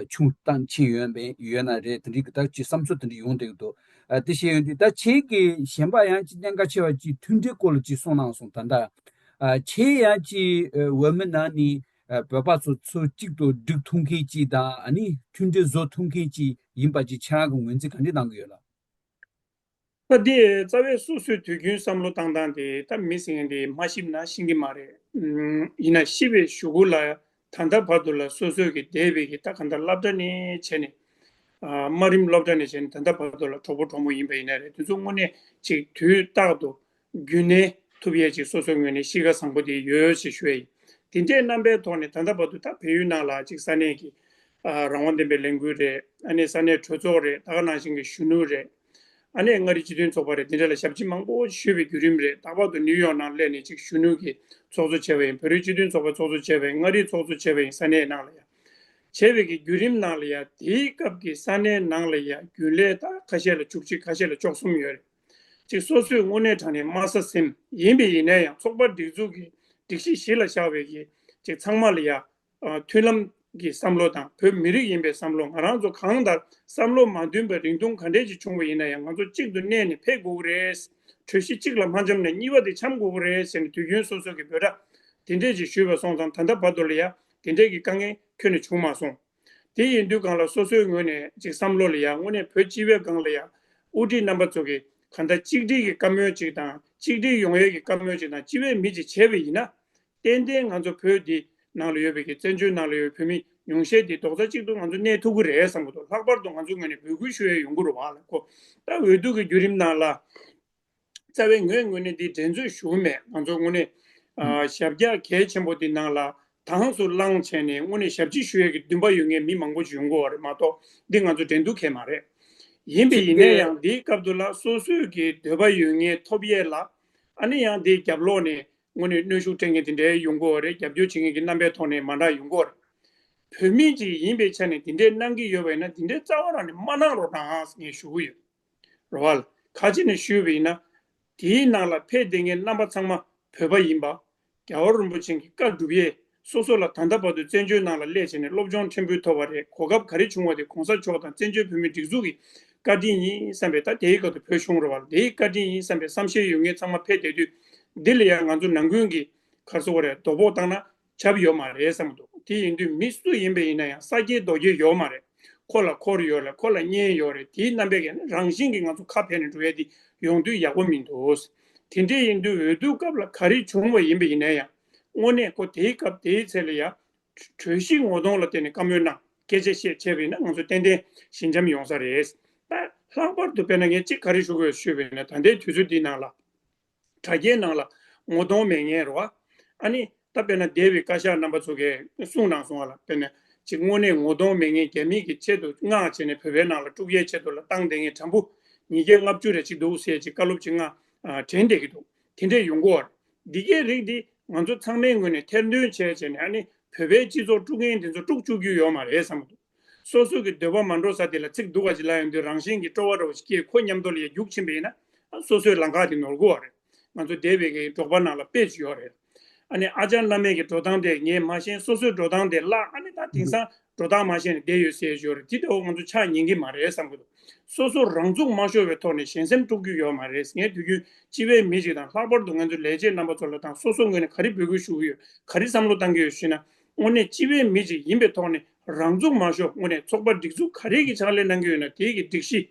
ཆུང་བཏང་ཕྱིན་ཡོད་པའི་ཡོད་ན་རེད། དེ་འདྲའི་གི་ད་ཅིག་བསམ་ཚུལ་དེ་འདྲ་ཡོང་བསྡད་ཀྱི་འདུག་ཨ་དེ་བཤད་ཡོང་དུས་ད་ཁྱེད་ཀྱིས་གཞན་པ་ཡང་ཅིག་གནད་འགག་ཆེ་བ་ཅིག་མཐུན་སྒྲིལ་སྐོར་ལ་ཅིག་གསུངས་གནང་སོང་། ད་ལྟ་ཨ་ཁྱེད་ཡང་ཅིག་ཨ་འོས་མི་ནང་ནས་ཨ་བོད་པ་ཚོ་ཚུར་གཅིག་ཏུ་སྒྲིག་ཐུབ་མཁན་ཅིག་དང་། ཨ་ནི་མཐུན་སྒྲིལ་བཟོ་ཐུབ་མཁན་ཅིག་ཡིན་པ་ཅིག་ཁྱེད་རང་གི་ངོས་འཛིན་ག་འདྲ་གནང་གི་ཡོད་ལགས། ད་འདི་རྩ་བའི་སོ་སོའི་དུས་རྒྱུན་བསམ་བློ་བཏང་སྟངས་དེ་ད་མི་ཟེར་མཁན་དེ་མ་ཤེས་ན་ཤེས་ཀྱི་མ་རེད། ཨུམ་ཡིན་ན་ཤེས་པའི་གཞུག་གུ་ལ་ད་ལྟ་བར་དུ་ལ་སོ་སོའི་གི་འདས་པའི་གི་ད་གང་ལྟར་སློབ་གྲྭ་ནས་བྱས་ནས། ཨ་དམའ་རིམ་སློབ་གྲྭ་ནས་བྱས་ནས་ད་ལྟ་བར་དུ་ལ་གྲོགས་པོ་གྲོགས་མོ་ཡིན་པ་ཡིན་ན་རེད། དེ་ཚོ་དངོས་གནས་ཅིག་དུས་རྟག་ཏུ་རྒྱུན་གནས་ཐུབ་ཡས་ཅིག་སོ་སོའི་ངོས་ནས་གཤིས་ཀ་བཟང་པོ་དེ་ཡོད་ཅེས་ཞུ་ཡ་ཡིན། དེ་འདྲའི་རྣམ་པའི་ཐོག་ནས་ད་ལྟ་བར་དུ་ད་བལ་ཡུལ་ནང་ལ་ཅིག་ས་གནས་ཀྱི་ཨ་རང་དབང་ལྡན་པའི་ལས་འགུལ་རེད། ཨ་ནི་ས་གནས་གྲོས་ཚོགས་རེད། ད་ག་ནང་བཞིན་གྱི་གཞོན་ནུ་རེད། ཨ་ནི་མངའ་རིས་སྤྱི་མཐུན་ཚོགས་པ་རེད། དེ་འདྲ་ལ་ཞབས་ཕྱི་མང་པོ་ཞུས་པའི་བརྒྱུད་རིམ་རེད། ད་བར་དུ་ནིའུ་ཡོག་ནང་སླེབས་ནས་ཅིག་གཞོན་ནུ་གི་ཚོགས་གཙོ་བྱས་པ་ཡིན། བོད་རིགས་སྤྱི་མཐུན་ཚོགས་པ་ཚོགས་གཙོ་བྱས་པ་ཡིན། མངའ་རིས་ཚོགས་གཙོ་བྱས་པ་ཡིན། ས་གནས་ནང་ལ་ཡ་བྱས་པའི་གི་བརྒྱུད་རིམ་ནང་ལ་ཡ་དེའི་སྐབས་ཀྱི་ས་གནས་ནང་ལ་ཡ་རྒྱུན་ལས་ད་ཁ་ཤས་ལ་བཅུ་གཅིག་ཁ་ཤས་ལ་བཅུ་གསུམ་ཡོད་རེད། ཅིག་སོ་སོས་དངོས་གནས་དྲང་གནས་དམའ་ས་སེམས་ཡིན་པས་ཡིན་ན་ཡང་ཚོགས་པ་སྒྲིག་འཛུགས་ཀྱི་སྒྲིག་གཞི་གཞི་ལ་བཞག་པའི་གི་ཅིག་ཚང་མ་ལ་ཡ་ཨ་མཐུན་ལམ་གྱི་བསམ་བློ་དང་། བོད་མི་རིགས་ཡིན་པའི་བསམ་བློ། ང་རང་ཚོ་གང་ལྟར་བསམ་བློ་མ་མཐུན་པ་རིང་ཐུང་ག་འདྲས་ཅིག་བྱུང་བ་ཡིན་ན་ཡང་ང་ཚོ་གཅིག་ཏུ་གནས་ནས་ཕེབས་དགོས་ཀྱི་རེད། གྲོས་གཞི་གཅིག་ལ་མ་འཆམ་ན་གཉིས་པ་དེ་འཆམ་དགོས་ཀྱི་རེད་ཟེར་ནས་དུས་རྒྱུན་སོ་སོ་གི་འབོད་སྒྲ་དེ་འདྲས་ཅིག་ཞུས་པ་སོང་ཙང་། ད་ལྟ་བར་དུ་ལ་ཡ་དེ་འདྲས་ཀྱི་དཀའ་ངལ་ཁྱོན་ནས་བྱུང་མ་སོང་། དེ་ཡིན་དུས་སྒང་ལ་སོ་སོའི་ངོས་ནས་ཅིག་བསམ་བློ་ལ་ཡ་དངོས་གནས་བོད་སྤྱི་པའི་སྒང་ལ་ཡ་དབུ་ཁྲིད་རྣམ་པ་ཚོ་གིས་གང་ལྟར་གཅིག་སྒྲིལ་གྱི་བཀའ་མོལ་ཅིག་དང་། གཅིག་སྒྲིལ་ཡོང་ཡས་ཀྱི་བཀའ་མོལ་ཅིག་དང་། སྤྱི་པའི་མི་ཅིག་བྱས་པ་ཡིན་ན། ཏན་ཏན་ང་ཚོ་བོད་འདི་ནང་ལ་ཡོད་པའི་གི་བཙན་བྱོལ་ནང་ལ་ཡོད་པའི་བོད་མི་ཉུང་ཤས་འདི་རྡོག་རྩ་གཅིག་ཏུ་ང་ཚོ་གནས་ཐུབ་ཀྱི་རེད་བསམ་གྱི་འདུག་ལྷག་པར་དུ་ང་ཚོའི་ངོས་ནས་འབོད་སྐུལ་ཞུ་ཡས་ཡོང་གི་རེད་བ་ལ། ཁོ་ད་འོས་བསྡུ་གི་བརྒྱུད་རིམ་ནང་ལ་ རྩ་བའི་ངོས་ངོས་ནས་འདི་འགྲན་རྩོད་ཞུ་མེད། ང་ཚོ་དངོས་གནས་ཨ་ཞབས་བཀྱག་གལ་ཆེན་པོ་འདི་ནང་ལ་དྭངས་སུ་བླངས་བྱས་ནས་དངོས་གནས་ཞབས་ཕྱི་ཞུ་ཡས་ཀྱི་འདུན་པ་ཡོད་མཁན་མི་མང་པོ་ཞིག་ཡོང་གི་ཡོད་རེད་མ་གཏོགས། འདི་ང་ཚོ་འགྲན་བསྡུར་གལ་མ་རེད། ཡིན་པས་ཡིན་ནའི་ཡང་འདིའི་སྐབས་དུ་ལ་སོ་སོའི་གི་འདོད་པ་ཡོད་མཁན་ཐོབ་ཡས་ལ། ཨ་ནི་ཡང་འདིའི་རྒྱབ་ལོགས་ནས་དངོས་གནས་གནོན་ཤུགས་སྤྲད་མཁན་དེ་འདྲའི་ཡོང་གི་ཡོད་རེད། རྒྱབ་སྐྱོར་བྱེད་མཁན་གྱི་རྣམ་པའི་ཐོག་ནས་མ་འདྲ་ཡོང་གི་ཡོད་རེད། བོད་མི་ཅིག་ཡིན་པའི་ཆ་ནས་དེ་འདྲའི་གནང་གི་ཡོད་པ་ཡིན་ན་དེ་འདྲའི་རྩ་བ་རང་ནས་མ་གནང་རོགས་གནང་ངས་ཞུ་གི་ཡོད། རེད་བ། ཁ་ཅིག་ནས་ཞུས་པ་ཡིན་ན། དེའི་ནང་ལ་ཕེབས་བསྡད་མཁན་རྣམ་པ་ཚང་མ་བོད་པ་ཡིན་པ། རྒྱལ་བ་རིན་པོ་ཆེ་གི་བཀའ་སྒྲུབ་ཡས་སོ་སོ་ལ་ད་ལྟ་བར་དུ་བཙན་བྱོལ་ནང་ལ་སླེབས་བྱས་ནས་སློབ་སྦྱོང་ཕྲན་བུ་ཐོབ་པ་རེད། གོ་སྐབས་ག་རེ་བྱུང་བ་དེ་གོང་ས་མཆོག་དང་བཙན་བྱོལ་བོད་མིའི་སྒྲིག་འཛུགས་ཀྱི་བཀའ་དྲིན་ཡིན་བསམ་པའི། ད་དེའི་སྐབས་དུ་བོད་གཞུང་རེད་བ། དེའི་བཀའ་དྲིན་ཡིན་བསམ་པའི་བསམ་ཤེས་ཡོད་མཁན་ཚང་མ་ཕེབས་བསྡད་དུས། འདི་ལ་ཡང་ང་ཚོ་ནང་ཁུལ་གྱི་ག་རེ་ཟེར་དགོས་རེད། རྡོག་ཕོག་བཏང་ན་ཆབ་ཡོད་མ་རེད་བསམ་གྱི་འདུག་དེ་ཡིན་དུས་མི་སུ་ཡིན་པ་ཡིན་ན་ཡང་ས་སྐྱེས་རྡོ་སྐྱེས་ཡོད་མ་རེད། ཁོ་ལ་འཁོར་ཡོད་རེད། ཁོ་ལ་གཉེན་ཡོད་རེད། དེའི་རྣམ་པས་ཀྱང་རང་བཞིན་གྱིས་ང་ཚོ་ཁ་ཕྱེ་ནས་འགྲོ་ཡས་དེ་ཡོང་དུས་ཡག་པོ་མི་འདུག་དེ་འདྲས་ཡིན་དུས་འོས་བསྡུ་སྐབས་ལ་ག་རེ་བྱུང་བ་ཡིན་པ་ཡིན་ན་ཡང་། དངོས་གནས་ཁོ་དེའི་སྐབས་དེའི་ཚེ་ལ་ཡང་གྲོས་གཞི་ངོ་གདོང་ལ་བལྟས་ནས་བཀའ་མོལ་གནང་། སྐད་ཆ་བཤད་བྱས་པ་ཡིན་ན་ང་ཚོ་ཏན་ཏན་ཞི་འཇམ་ཡོང་ས་རེད། ད་ལྷག་པར་དུ་དཔེར་ན་ངས་གཅིག་ག་རེ་ཞུ་དགོས་ཞུས་པ་ཡིན་ན། ད་ལྟའི་དུས་ཚོད་འདིའི་ནང་ལ། དྲ་རྒྱའི་ནང་ལ་ངོ་གདོང་མེད་མཁན་རེད་བ། ཨ་ནི་ད་དཔེར་ན་འདས་པའི་བཀའ་ཤག་རྣམ་པ་ཚོ་གིས་གསུངས་གནང་སོང་བ་ལ། དཔེར་ན་ཅིག་དངོས་གནས་ངོ་གདོང་མེད་མཁན་རྒྱ་མི་གི་ཆེད་དུ་མངགས་བྱས་ནས་བོད་པའི་ནང་ལ་དཀྲུག་ཡས་ཆེད་དུ་ལ་བཏང་བསྡད་མཁན་དྲ་འབུ་ཉིས་བརྒྱ་ལྔ་བཅུ་རེ་ཅིག་འདུག་ཟེར་ཅིག་བཀའ་སློབ་ཅིག་མངགས་ཨ་དྲན་བསྡད་ཀྱི་འདུག་དེ་འདྲས་ཡོང་གི་ཡོད་རེད། འདི་གའི་རིགས་འདི་ང་ཚོ་ཚང་མའི་ངོས་ནས་ཐེར་འདོན་བྱས་བྱས་ནས། ཨ་ནི་བོད་པའི་སྤྱི་ཚོགས་དཀྲུག་མཁན་དེ་ཚོ་དཀྲུག་བཅུག་རྒྱུ་ཡོད་མ་རེད་བསམ་གྱི་འདུག་སོ་སོ་གི་འདོད་པ་མ་འགྲོ་ས་དེ་ལ་ཚིག་སྡུག་པ་ཅིག་ལབ་ཡོང་དུས་རང་བཞིན་གྱིས་སྤྲོ་བ་འདྲ་བོ་ཞིག་སྐྱེས། ཁོ་མཉམ་དུ་ལ་ཡ་རྒྱུགས་ཕྱིན་པ་ཡིན་ན། སོ་སོའི་ལམ་ཁ་དེ་ནོར་གྱི་ཡོད་རེད། ང་ཚོ་འདས་པའི་གི་འབྲོག་པ་ནང་ལ་དཔེ་ཅིག་ཡོད་རེད། ཨ་ནི་ཨ་ཅག་བླ་མའི་གི་འགྲོ་སྟངས་དེ་ངས་མ་ཤེས། སོ་སོའི་འགྲོ་སྟངས་དེ་བརླག་ཨ་ནི་ད་དེང་སང་འགྲོ་སྟངས་མ་ཤེས་ནས་བསྡད་ཡོད་ཟེར་ཡོད་རེད། དེ་ལྟ་བུ་ང་ཚོ་ཆགས་ཉན་གྱི་མ་རེད་བསམ་གྱི་འདུག་སོ་སོ་རང་ཚུགས་མ་ཤོར་བའི་ཐོག་ནས་གཞན་སེམས་དཀྲུག་རྒྱུ་ཡོད་མ་རེད། ངས་དུས་རྒྱུན་སྤྱི་པའི་མི་ཞིག་དང་། ལྷག་པར་དུ་ང་ཚོའི་ལས་བྱེད་རྣམ་པ་ཚོ་ལ་དང་སོ་སོ་ངོས་ནས་ག་རེ་འབོད་སྐུལ་ཞུ་གི་ཡོད། ག་རེ་བསམ་བློ་བཏང་གི་ཡོད་ཞུས་ན། དངོས་གནས་སྤྱི་པའི་མི་ཞིག་ཡིན་པའི་ཐོག་ནས་རང་ཚུགས་མ་ཤོར། དངོས་གནས་ཚོགས་པ་སྒྲིག་འཛུགས་ག་རེ་གི་ཕྱག་ལས་གནང་གི་ཡོད་ན་དེའི་གི་སྒྲིག་གཞི།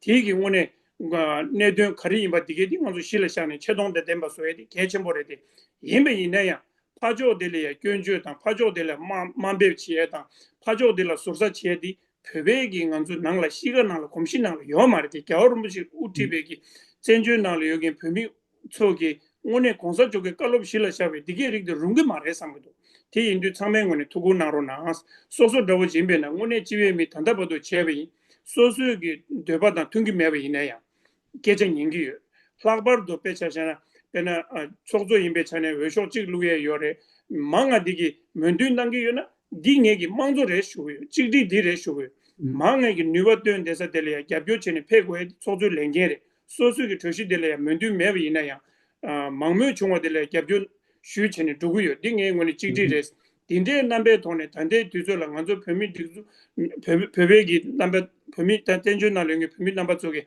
དེའི་གི་དངོས་གནས་གནད་དོན་ག་རེ་ཡིན་པ་དེ་གའི་དེ་ང་ཚོ་གཞི་ལ་བཞག་ནས་ཆེ་མཐོང་དང་ལྡན་པ་བཟོ་ཡས་དེ་གལ་ཆེན་པོ་རེད་དེ། ཡིན་པ་ཡིན་ན་ཡང་ཕར་ཕྱོགས་དེ་ལ་ཡང་སྐྱོན་བརྗོད་དང་། ཕར་ཕྱོགས་དེ་ལ་དམའ་དམའ་འབེབས་བྱེད་ཡས་དང་། ཕར་ཕྱོགས་དེ་ལ་ཟུར་ཟ་བྱེད་ཡས་དེ་བོད་པའི་གི་ང་ཚོའི་ནང་ལ་གཤིས་ཀ་ནང་ལ་གོམས་གཤིས་ནང་ལ་ཡོད་མ་རེད་དེ། རྒྱལ་བ་རིན་པོ་ཆེས་དབུ་ཁྲིད་པའི་གི་བཙན་བྱོལ་ནང་ལ་ཡོད་མཁན་བོད་མི་ཚོ་གི་དངོས་གནས་གོང་ས་མཆོག་གི་བཀའ་སློབ་གཞི་ལ་བཞག་པའི་འདི་གའི་རིགས་དེ་རུང་གི་མ་རེད་བསམ་གི་འདུག་དེ་ཡིན་དུས་ཚང་མའི་ངོས་ནས་ཐུགས་ཁུར་གནང་རོགས་གནང་། སོ་སོ་འདྲ་བོ་ཅིག་ཡིན་པས་ན་དངོས་གནས་སྤྱི་བའི་མི་ད་ལྟ་བར་དུ་བྱས་པ་ཡིན། སོ་སོའི་གི་འདོད་པ་དང་མཐུན་གྱི་མེད་པ་ཡིན་ན་ཡང་སྐད་ཆ་ཉན་གྱི་ཡོད། ལྷག་པར་དུ་དཔེ་ཆ་བཞག་ན། དཔེར་ན་ཨ་ཚོགས་གཙོ་ཡིན་པའི་ཆ་ནས་འོས་ཤོག་གཅིག་བླུག་ཡས་ཡོད་རེད། མང་ང་འདི་གི་མོས་མཐུན་གནང་གི་ཡོད་ན། འདི་ངེད་ཀྱི་དམངས་གཙོ་རེད་ཞུ་གི་ཡོད། གཅིག་སྒྲིལ་འདི་རེད་ཞུ་གི་ཡོད། ཨུ། མང་ང་གི་ནུས་པ་བཏོན་བསྡད་ས་དེ་ལ་ཡང་རྒྱབ་སྐྱོར་བྱས་ནས་ཕེབས་དགོས་ཡ་དེ་ཚོགས་གཙོའི་ལས་འགན་རེད། སོ་སོའི་གི་གྲོས་གཞི་དེ་ལ་ཡང་མོས་མཐུན་མེད་པ་ཡིན་ན་ཡང་། ཨ་མང་མོས་བྱུང་བ་དེ་ལ་ཡང་རྒྱབ་སྐྱོར་ཞུས་བྱས་ནས་འགྲོ་གི་ཡོད། འདི་ངའི་ངོས་ནས་གཅིག་སྒྲིལ་རེད། དེ་འདྲའི་རྣམ་པའི་ཐོག་ནས་ད་ལྟའི་དུས་ཚོད་ལ་ང་ཚོ་བོད་མི་སྒྲིག་འཛུགས། བོད་བོད་པའི་གི་རྣམ་པ། བོད་མི་ད་བཙན་བྱོལ་ནང་ལ་ཡོད་མཁན་བོད་མི་རྣམ་པ་ཚོ་གི་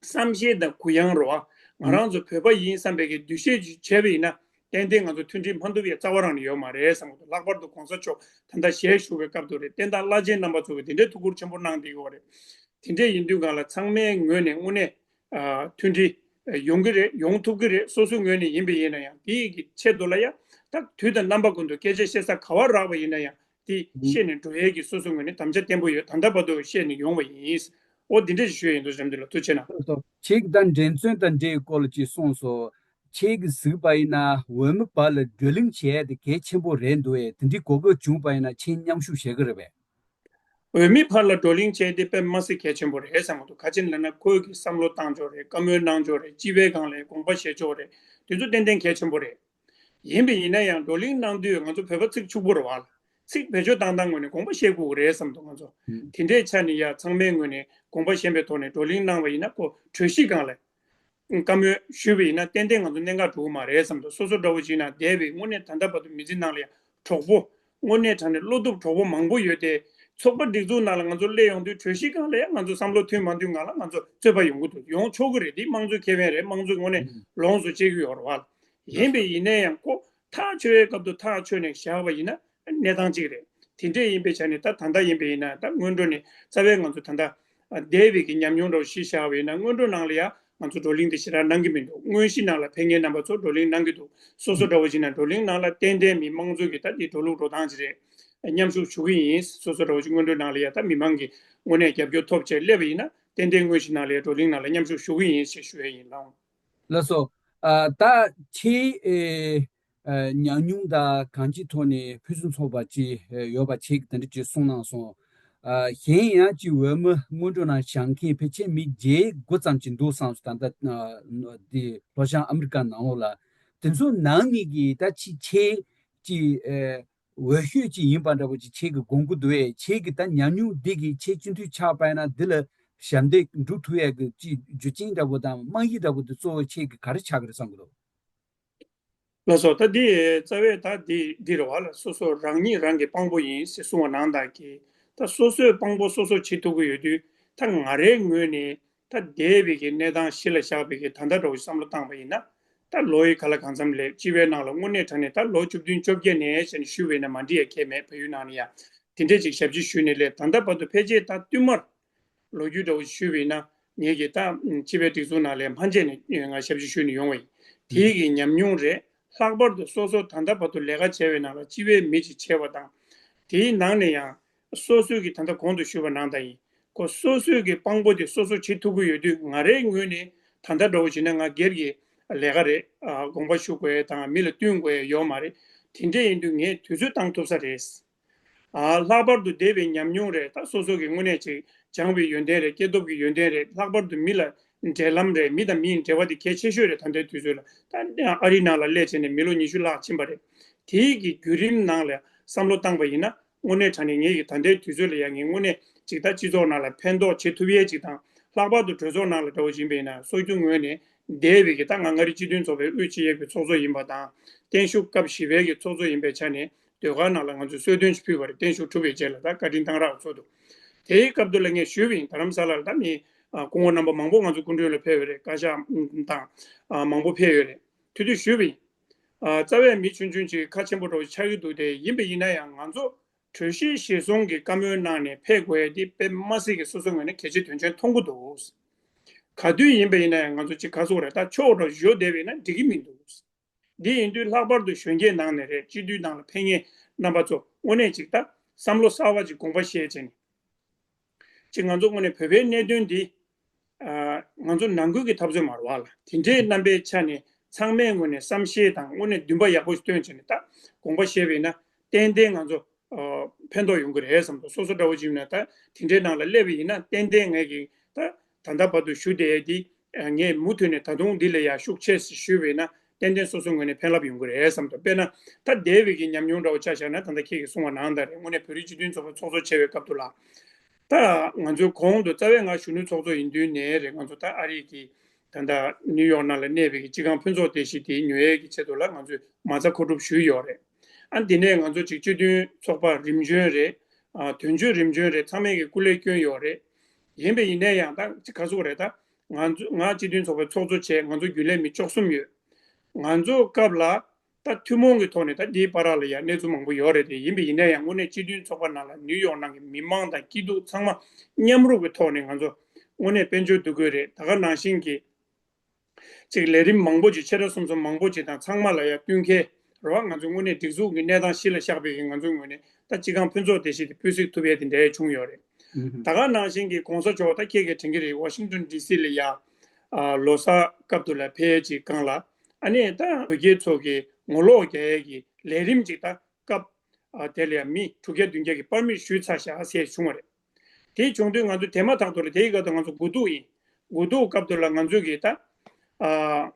བསམ་ཤེས་དང་གུ་ཡངས་རེད་བ། ང་རང་ཚོ་བོད་པ་ཡིན་བསམ་པའི་གི་འདུ་ཤེས་ཅིག་བྱས་པ་ཡིན་ན། ཏན་ཏན་ང་ཚོ་མཐུན་སྒྲིལ་མ་ཐུབ་ཡ་རྩ་བ་རང་ནས་ཡོད་མ་རེད་བསམ་གི་འདུག་ལྷག་པར་དུ་གོང་ས་མཆོག་ད་ལྟ་ཞལ་བཞུགས་པའི་སྐབས་དུ་རེད། བསྟན་བདག་བླ་ཆེན་རྣམ་པ་ཚོ་གི་དེ་འདྲའི་ཐུགས་ཁུར་ཆེན་པོ་གནང་བསྡད་ཡོད་རེད། དེ་འདྲས་ཡིན་དུས་སྒང་ལ་ཚང་མའི་ངོས་ནས་དངོས་གནས་ཨ་མཐུན་སྒྲིལ་ཡོང་གི་རེད། ཡོང་ཐུབ་ཀྱི་རེད། སོ་སོའི་ངོས་ནས་ཡིན་པ་ཡིན་ན་ཡང་དེའི་གི་ཆེད་དུ་ལ་ཡང་ད་དུས་དང་རྣམ་པ་ཀུན་ཏུ་སྐད་ཆ་བཤད་ས་ག་བ་རག་པ་ཡིན་ན་ཡང་། དེ་ཨུ། བཤད་ནས་འགྲོ་ཡས་ཀྱི་སོ་སོའི་ངོས་ནས་དམ་བཅའ་བརྟན་པོ་ཡོད། ད་ལྟ་བར་དུ་བཤད་ནས་ཡོང་བ་ཡིན། ཨོ་འདི་འདྲ་ཞིག་ཞུ་ཡ་ཡིན་འདུག་རྒྱབ་འདི་ལ་ཐུགས་རྗེ་ཆེ་གནང་། ལགས་སོ། ཁྱེད་ཀྱིས་ད་འགྲན་རྩོད་དང་འབྲེལ་བའི་སྐོར་ལ་ཅིག་གསུངས་སོང་། ཁྱེད་ཀྱིས་གཟིགས་པ་ཡིན་ན་འོས་མི་བར་ལ་བགྲོ་གླེང་བྱེད་ཡ་དེ་གལ་ཆེན་པོ་རེད་འདུག་ཨེ། དེ་འདྲའི་གོ་སྐབས་བྱུང་བ་ཡིན་ན་ཁྱེད་མཉམ་ཞུགས་བྱེད་ཀྱི་རེད་པས། འོས་མི་བར་ལ་བགྲོ་གླེང་བྱས་ཏེ་དཔེ་མ་སྲིད་གལ་ཆེན་པོ་རེད་བསམ་གྱི་འདུག་ག་ཅི་ལབ་ན་ཁོས་ཀྱི་བསམ་བློ་བཏང་ཕྱོགས་རེད། བཀའ་མོལ་གནང་ཕྱོགས་རེད། སྤྱི་པའི་སྒང་ལ་དགོངས་པ་བཞེས་ཕྱོགས་རེད། དེ་ཚོ་ཏན་ཏན་གལ་ཆེན་པོ་རེད། ཡིན་པ་ཡིན་ན་ཡང་བགྲོ་གླེང་གནང་དུས་ང་ཚོ་བོད་པ་ཚིག་ཕྱུག་པོ་རེད་བ། ཚིག་བེད་སྤྱོད་བཏང་སྟངས་ངོས་ནས་དགོངས་པ་བཞེས་དགོས་ཀྱི་རེད་བསམ་འདུག་ང་ཚོ། ཨུ། དེ་འདྲའི་ཆ་ནས་ཡ་ཚང་མའི་ངོས་ནས་དགོངས་པ་བཞེས་པའི་ཐོག་ནས་བགྲོ་གླེང་གནང་བ་ཡིན་ན་ཁོ་གྲོས་གཞི་སྒང་ལ། བཀའ་མོལ་ཞུས་པ་ཡིན་ན་ཏན་ཏན་ང་ཚོ་གནད་འགག་འགྲོ་གི་མ་རེད་བསམ་འདུག་སོ་སོ་འདྲ་བོ་ཅིག་ན་འདས་པའི་དངོས་གནས་ད་ལྟ་བར་དུ་མི་ཚེ་ནང་ལ་ཡང་གྲོགས་པོ། དངོས་གནས་དྲང་གནས་བློ་སྟོབས་གྲོགས་པོ་མང་པོ་ཡོད་དེ། ཚོགས་པ་སྒྲིག་འཛུགས་ནང་ལ་ང་ཚོ་སླེབས་ཡོང་དུས་གྲོས་གཞི་སྒང་ལ་ཡང་ང་ཚོ་བསམ་བློ་མཐུན་མ་མཐུན་སྒང་ལ་ང་ཚོ་རྩོད་པ་ཡོང་གི་འདུག་ཡོང་ཆོག་གི་རེད། འདི་དམངས་གཙོའི་ཁེ་ཕན་རེད། དམངས་གཙོ་དངོས་གནས་ལོངས་སུ་སྤྱད་ཀྱི་ཡོད་རེད་བ། ཡིན་པས་ཡིན་ནའི་ཡང་ཁོ་ཐག་ཆོད་པའི་སྐབས་དུ་ཐག་ཆོད་ནས་བཞག་པ་ཡིན་ན་གནས་སྟངས་གཅིག་རེད། དེ་འདྲས་ཡིན་པའི་ཆ་ནས་ད་ད་ལྟ་ཡིན་པས་ཡིན་ན་ད་སྔོན་འགྲོ་ནས་རྩ་བའི་ང་ཚོ་ད་ལྟ་འདས་པའི་གི་ཉམས་མྱོང་འདྲ་བོ་གཞི་བཞག་པ་ཡིན་ན་སྔོན་འགྲོ་ནང་ལ་ཡང་ང་ཚོ་བགྲོ་གླེང་དེ་ཞེ་དྲག་གནང་གི་མི་འདུག་དངོས་གཞི་ནང་ལ་ཕེབས་མཁན་རྣམ་པ་ཚོ་བགྲོ་གླེང་གནང་གི་འདུག་སོ་སོ་འདྲ་བོ་ཅིག་ན་བགྲོ་གླེང་ནང་ལ་ཏན་ཏན་མི་དམངས་གཙོ་གི་ད་འདི་འགྲོ་ལུགས་འགྲོ་སྟངས་ཅིག་རེད། མཉམ་ཞུགས་ཞུ་གི་ཡིན། སོ་སོ་འདྲ་བོ་ཅིག་སྔོན་འགྲོའི་ནང་ལ་ཡ་ད་མི་མང་གི་དངོས་གནས་རྒྱབ་སྐྱོར་ཐོབ་བྱས་སླེབས་པ་ཡིན་ན་ཏན་ཏན་དངོས་གཞི་ནང་ལ་ཡ་བགྲོ་གླེང་ནང་ལ་མཉམ་ཞུགས་ཞུ་གི་ཡིན་ཞེས་ཞུ་ཡ་ཡིན་ལགས། ལགས་སོ། ཨ་ད་ཁྱེད་ཨེ་ཨ་ཉམས་མྱོང་དང་གང་ཅིའི་ཐོག་ནས་ཕུན་སུམ་ཚོགས་པ་ཅིག་ཨེ་ཡོད་པ་ཁྱེད་ཀྱིས་དེ་འདྲ་ཅིག་གསུངས་གནང་སོང་། ཨ་གཞན་ཡང་ཅིག་འོས་མི་སྔོན་འགྲོ་ནང་བཞེངས་མཁན་ཕལ་ཆེར་མི་བརྒྱད་དགུ་ཙམ་ཅིག་འདུག་བསམ་སོང་། ད་ལྟ་ཨ་འདི་ལྷོ་བྱང་ཨ་མི་རི་ཀ་ནང་ལོགས་ལ། དེ་ཚོ་ནང་ནས་ཀྱི་ད་ཅིག་ཁྱེད་ཅིག་ཨེ་འོས་ཤོས་ཅིག་ཡིན་པ་འདྲ་པོ་ཅིག་ཁྱེད་ཀྱིས་དགོངས་ཀྱི་འདུག་གས། ཁྱེད་ཀྱི་ད་ཉམས་མྱོང་འདི་གིས་ཁྱེད་སྤྱི་འཐུས་ཆགས་པ་ཡིན་ན་འདི་ལ་ཞབས་འདེགས་སྒྲུབ་ཐུབ་ཡས་ཀྱི་ཅིག་རྒྱུ་རྐྱེན་འདྲ་པོ་དང་རྨང་གཞི་འདྲ་པོ་འདི་གཙོ་བོ་ཁྱེད་ཀྱིས་ག་རེ་ཆགས་ཀྱི་རེད་བསམ་གྱི་འདུག་ལགས་སོ། ད་འདི་རྩ་བའི་ད་འདི་འདི་རེད་བ་ལ། སོ་སོ་རང་ཉིད་རང་གི་དཔང་པོ་ཡིན་ཟེར་གསུང་བ་ནང་ལྟར་གྱི། ད་སོ་སོས་དཔང་པོ་སོ་སོ་བྱེད་ཐུབ་ཀྱི་ཡོད་དུས། ད་ང་རའི་ངོས་ནས་ད་འདས་པའི་གི་གནས་སྟངས་གཞི་ལ་བཞག་པའི་གི་ད་ལྟ་འདྲ་བོ་བསམ་བློ་བཏང་པ་ཡིན་ན། ད་ལོ་ཡི་ག་ལ་གང་འཚམ་སླེབས། སྤྱི་པའི་ནང་ལ་དངོས་གནས་དྲང་གནས་ད་ལོ་བཅུ་བདུན་བཅོ་བརྒྱད་ནས་བྱས་ནས་ཞུས་པ་ཡིན་ན་མ་འགྲིག་ཡ་གང་ཡང་མེད། བལ་ཡུལ་ནང་ནས་ཡ་དེ་འདྲས་ཅིག་ཞབས་ཕྱི་ཞུས་ནས་སླེབས། ད་ལྟ་བར་དུ་ཕལ་ཆེར་ད་བསྟུད་མར་ལོ་རྒྱུས་འདྲ་བོ་ཞུས་པ་ཡིན་ན། ངེད་ཀྱི་ད་སྤྱི་པའི་སྒྲིག་འཛུགས་ནང་ལ་མ་མཇལ་ནས་ང་ཞབས་ཕྱི་ཞུས་ནས་ཡོང་བ་ཡིན། དེའི་གི་ཉམས་མྱོང་རེད། ལྷག་པར་དུ་སོ་སོ་ད་ལྟ་བར་དུ་ལས་ཀ་བྱས་པའི་ནང་ལ་སྤྱི་པའི་མི་ཅིག་བྱས་པ་དང་། དེའི་ནང་ནས་ཡང་སོ་སོའི་གི་ད་ལྟ་གོང་དུ་ཞུས་པ་ནང་ལྟར་ཡིན། ཁོ་སོ་སོའི་གི་དཔང་པོ་དེ་སོ་སོ་བྱེད་ཐུབ་ཀྱི་ཡོད་དུས། ང་རའི་ངོས་ནས་ད་ལྟ་འདྲ་བོ་བྱས་ན་ང་སྒེར་གྱི་ལས་ཀ་རེད། ཨ་དགོངས་པ་ཞུ་དགོས་ཡ་དང་མི་ལ་བསྟུན་དགོས་ཡ་ཡོད་མ་རེད། དེ་འདྲས་ཡིན་དུས་ངས་དུས་ཚོད་བཏང་ཐུབ་ས་རེད། ཨ་ལྷག་པར་དུ་འདས་པའི་ཉམས་མྱོང་རེད། ད་སོ་སོ་གི་དངོས་གནས་ཅིག་སྦྱངས་པའི་ཡོན་ཏན་རེད། སྐྱེས་སྟོབས་ཀྱི་ཡོན་ཏན་རེད། ལྷག་པར་དུ་མི་ལ་འབྲེལ་ལམ་རེད། མི་དང་མི་ཡི་འབྲེལ་བ་དེ་གལ་ཆེ་ཤོས་རེད། ད་ལྟའི་དུས་ཚོད་ལ། ད་ཨ་རིའི་ནང་ལ་སླེབས་བྱས་ནས་མི་ལོ་ཉི་ཤུ་ལྷག་ཕྱིན་པ་རེད། དེའི་གི་བརྒྱུད་རིམ་ནང་ལ་བསམ་བློ་བཏང་པ་ཡིན་ན། དངོས་གནས་དྲང་གནས་ངེད་ཀྱི་ད་ལྟའི་དུས་ཚོད་ལ་ཡང་ངས་དངོས་གནས་ཅིག་ད་སྤྱི་ཚོགས་ནང་ལ་ཕན་ཐོགས་བྱེད་ཐུབ་ཡས་ཅིག་དང་། ལྷག་པར་དུ་གྲོས་ཚོགས་ནང་ལ་འདྲ་བོ་ཡིན་པ་ཡིན་ན། སྲོལ་རྒྱུན་ངོས་ནས་འདས་པའི་གི་ད་ང་མངའ་རིས་སྤྱི་མཐུན་ཚོགས་པའི་དབུས་སྤྱི་ཡས་ཀྱི་ཚོགས་གཙོ་ཡིན་པ་དང་། བརྟན་བཞུགས་སྐབས་བཞི་པའི་གི་ཚོགས་གཙོ་ཡིན་པའི་ཆ་ནས་ཟློས་གར་ནང་ལ་ང་ཚོས་གསོལ་སྟོན་ཞིག་ཕུལ་བ་རེད། བརྟན་བཞུགས་གྲུབ་པའི་རྗེས་ལ་ད་བཀའ་དྲིན་གཏང་རག་ཚོགས་འདུ། དེའི་སྐབས་དུ་ལ་ངས་ཞུས་པ་ཡིན། རྡ་རམ་ས་ལ་ལ་ད་མི་ཨ་སྐུ་ངོ་རྣམ་པ་མང་པོ་ང་ཚོ་སྐུ་མགྲོན་ལ་ཕེབས་ཡོད་རེད། བཀའ་ཤག་དང་ཨ་མང་པོ་ཕེབས་ཡོད་རེད། དེ་དུས་ཞུས་པ་ཡིན། ཨ་རྩ་བའི་མི་ཆུང་ཆུང་ཅིག་ཁ་ཆེན་པོ་འདྲ་བོ་ཆགས་ཀྱི་འདུག་སྟེ། ཡིན་པ་ཡིན་ན་ཡང་ང་ཚོ་གྲོས་གཞི་གཞིར་བཟུང་གི་བཀའ་མོལ་གནང་ནས་ཕེབས་དགོས་ཡ་དེ་དཔེ་མ་སྲིད་ཀྱི་སོ་སོའི་ངོས་ནས་གལ་ཆེ་དོན་ཆེན་མཐོང་གི་འདུག། ག་དུས་ཡིན་པ་ཡིན་ན་ཡང་ང་ཚོ་ཅིག་ག་ཟེར་དགོས་རེད། ད་ཕྱོགས་འདྲ་བོ་གཞོལ་བསྡད་པ་ཡིན་ན་འགྲིག་གི་མི་འདུག། འདི་ཡིན་དུས་ལྷག་པར་དུ་གཞོན་སྐྱེས་ནང་ནས་རེད། སྤྱི་འཐུས་ནང་ལ་ཕེབས་མཁན་རྣམ་པ་ཚོ་དངོས་གནས་ཅིག་ད་བསམ་བློ་གསར་བ་ཅིག་དགོངས་པ་བཞེས་བྱས་ནས། ཅིག་ང་ཚོ་དངོས་གནས་བོད་པའི་གནད་དོན་འདི་ཨ་ང་ཚོ་ནང་ཁུལ་གྱི་འཐབ་རྩོད་མ་རེད་བ་ལ། དེ་འདྲའི་རྣམ་པའི་ཆ་ནས་ཚང་མའི་ངོས་ནས་བསམ་ཤེས་དང་དངོས་གནས་འདུན་པ་ཡག་པོ་ཞིག་བཏོན་བྱས་ནས་ད་དགོངས་པ་བཞེས་པ་ཡིན་ན། ཏན་ཏན་ང་ཚོ་ཨ་ཕན་ཐོགས་ཡོང་གི་རེད་བསམ་འདུག། སོ་སོ་འདྲ་བོ་ཅིག་ཡིན་ན་ད་དེ་འདྲའི་ནང་ལ་སླེབས་པ་ཡིན་ན། ཏན་ཏན་ངས་ཀྱི་ད་ད་ལྟ་བར་དུ་ཞུ་བསྡད་དེ་ངས་མུ་མཐུད་ནས་ད་དུང་འདི་ལ་ཡ་ཤུགས་ཆེ་ཞུས་པ་ཡིན་ན། ཏན་ཏན་སོ་སོ་ངོས་ནས་ཕན་རླབས་ཡོང་གི་རེད་བསམ་འདུག། དཔེར་ན་ད་འདས་པའི་གི་ཉམས་མྱོང་འདྲ་བོ་ཆ་བཞག་ན། ད་ལྟ་ཁྱེད་ཀྱིས་གསུངས་པ་ནང་ལྟར་རེད། དངོས་གནས་བོད་རིགས་སྤྱི་མཐུན་ཚོགས་པའི་ཚོགས་གཙོ་བྱས་པའི་སྐབས་དུ་ལ། ད་ང་ཚོའི་གོང་དུ་རྩ་བའི་ང་གཞོན་ནུ་ཚོགས་གཙོ་ཡིན་དུས་ནས་རེད། ང་ཚོ་ད་ཨ་རི་གི་ད་ལྟ་ནིའུ་ཡོག་ནང་ལ་གནས་པའི་གི་སྤྱི་ཁང་ཕུན་ཚོགས་སྡེ་བཞི་དེ་ཉོ་ཡས་ཀྱི་ཆེད་དུ་ལ་ང་ཚོས་མ་རྩ་མཁོ་སྒྲུབ་ཞུས་ཡོད་རེད། ཨ་འདི་ནས་ང་ཚོ་ཅིག་སྤྱི་མཐུན་ཚོགས་པ་རིམ་བྱོན་རེད། ཨ་དོན་གཅོད་རིམ་བྱོན་རེད། ཚང་མས་ཀྱི་སྐུ་ལས་བསྐྱོན་ཡོད་རེད། ཡིན་པ་ཡིན་ནའི་ཡང་ད་ཅིག་ག་ཟེར་དགོས་རེད། ད་ང་ཚོ་ང་སྤྱི་མཐུན་ཚོགས་པའི་ཚོགས་གཙོ་བྱས། ང་ཚོ་རྒྱུན་ལས་མི་བཅུ་གསུམ་ཡོད། ང་ཚོ་སྐབས་ལ་ད་ཐུན་མོང་གི་ཐོག་ནས་ད་འདིའི་བར་ལ་ཡང་གནས་ཚུལ་མང་པོ་ཡོད་རེད་དེ། ཡིན་པ་ཡིན་ན་ཡང་དངོས་གནས་སྤྱི་མཐུན་ཚོགས་པ་ནང་ལ་ནིའུ་ཡོག་ནང་གི་མི་མང་དང་སྐྱིད་སྡུག་ཚང་མ་མཉམ་རུབ་ཀྱི་ཐོག་ནས་ང་ཚོ་དངོས་གནས་དཔལ་འབྱོར་འདུ་འགོད་རེད། ད་ག་ནང་བཞིན་གྱི་ཅིག་ལས་རིམ་མང་པོ་ཅིག་ཆེ་ཕྲ་གསུམ་གསུམ་མང་པོ་ཅིག་དང་ཚང་མ་ལ་ཡང་བསྟུན་མཁས་རེད་བ། ང་ཚོ་དངོས་གནས་སྒྲིག་འཛུགས་ཀྱི་གནས་སྟངས་གཞི་ལ་བཞག་པའི་གི་ང་ཚོའི་ངོས་ནས་ད་སྤྱི་ཁང་ཕུན་ཚོགས་སྡེ་བཞི་དེ་སྤུས་གཟུགས་ཐུབ་ཡས་དེ་འདྲ་བྱུང་ཡོད་རེད། ད་ག་ནང་བཞིན་གྱི་གོང་ས་མཆོག་ད་ཁྱེད་ཀྱིས་དྲན་གྱི་རེད། ཝ་ཤིང་ཏོན་ཌི་སི་ལ་ཡ་ཨ་ལོ་གསར་སྐབས་དུ་ལ་ཕེབས་ཡས་ཅིག་སྒང་ལ། ཨ་ནི་ད་བོད་རྒྱའི་ཚོགས་ཀྱི་ངོ་ལོག་རྒྱག་ཡས་ཀྱི་ལས་རིམ་ཅིག་ད་སྐབས་ཨ་དེ་ལ་ཡ་མི་དྲུག་བརྒྱ་བདུན་བརྒྱ་གི་པར་མིཊ་ཞུས་ཚར་བཞག་ཟེར་བྱུང་བ་རེད། དེ་བྱུང་དུས་ང་ཚོ་དེ་མ་ཐག་ཏུ་ལ་དེའི་སྐབས་དུ་ང་ཚོ་དགུ་ཐུག་ཡིན། དགུ་ཐུག་སྐབས་དུ་ལ་ང་ཚོས་ཀྱི་ད་ཨ་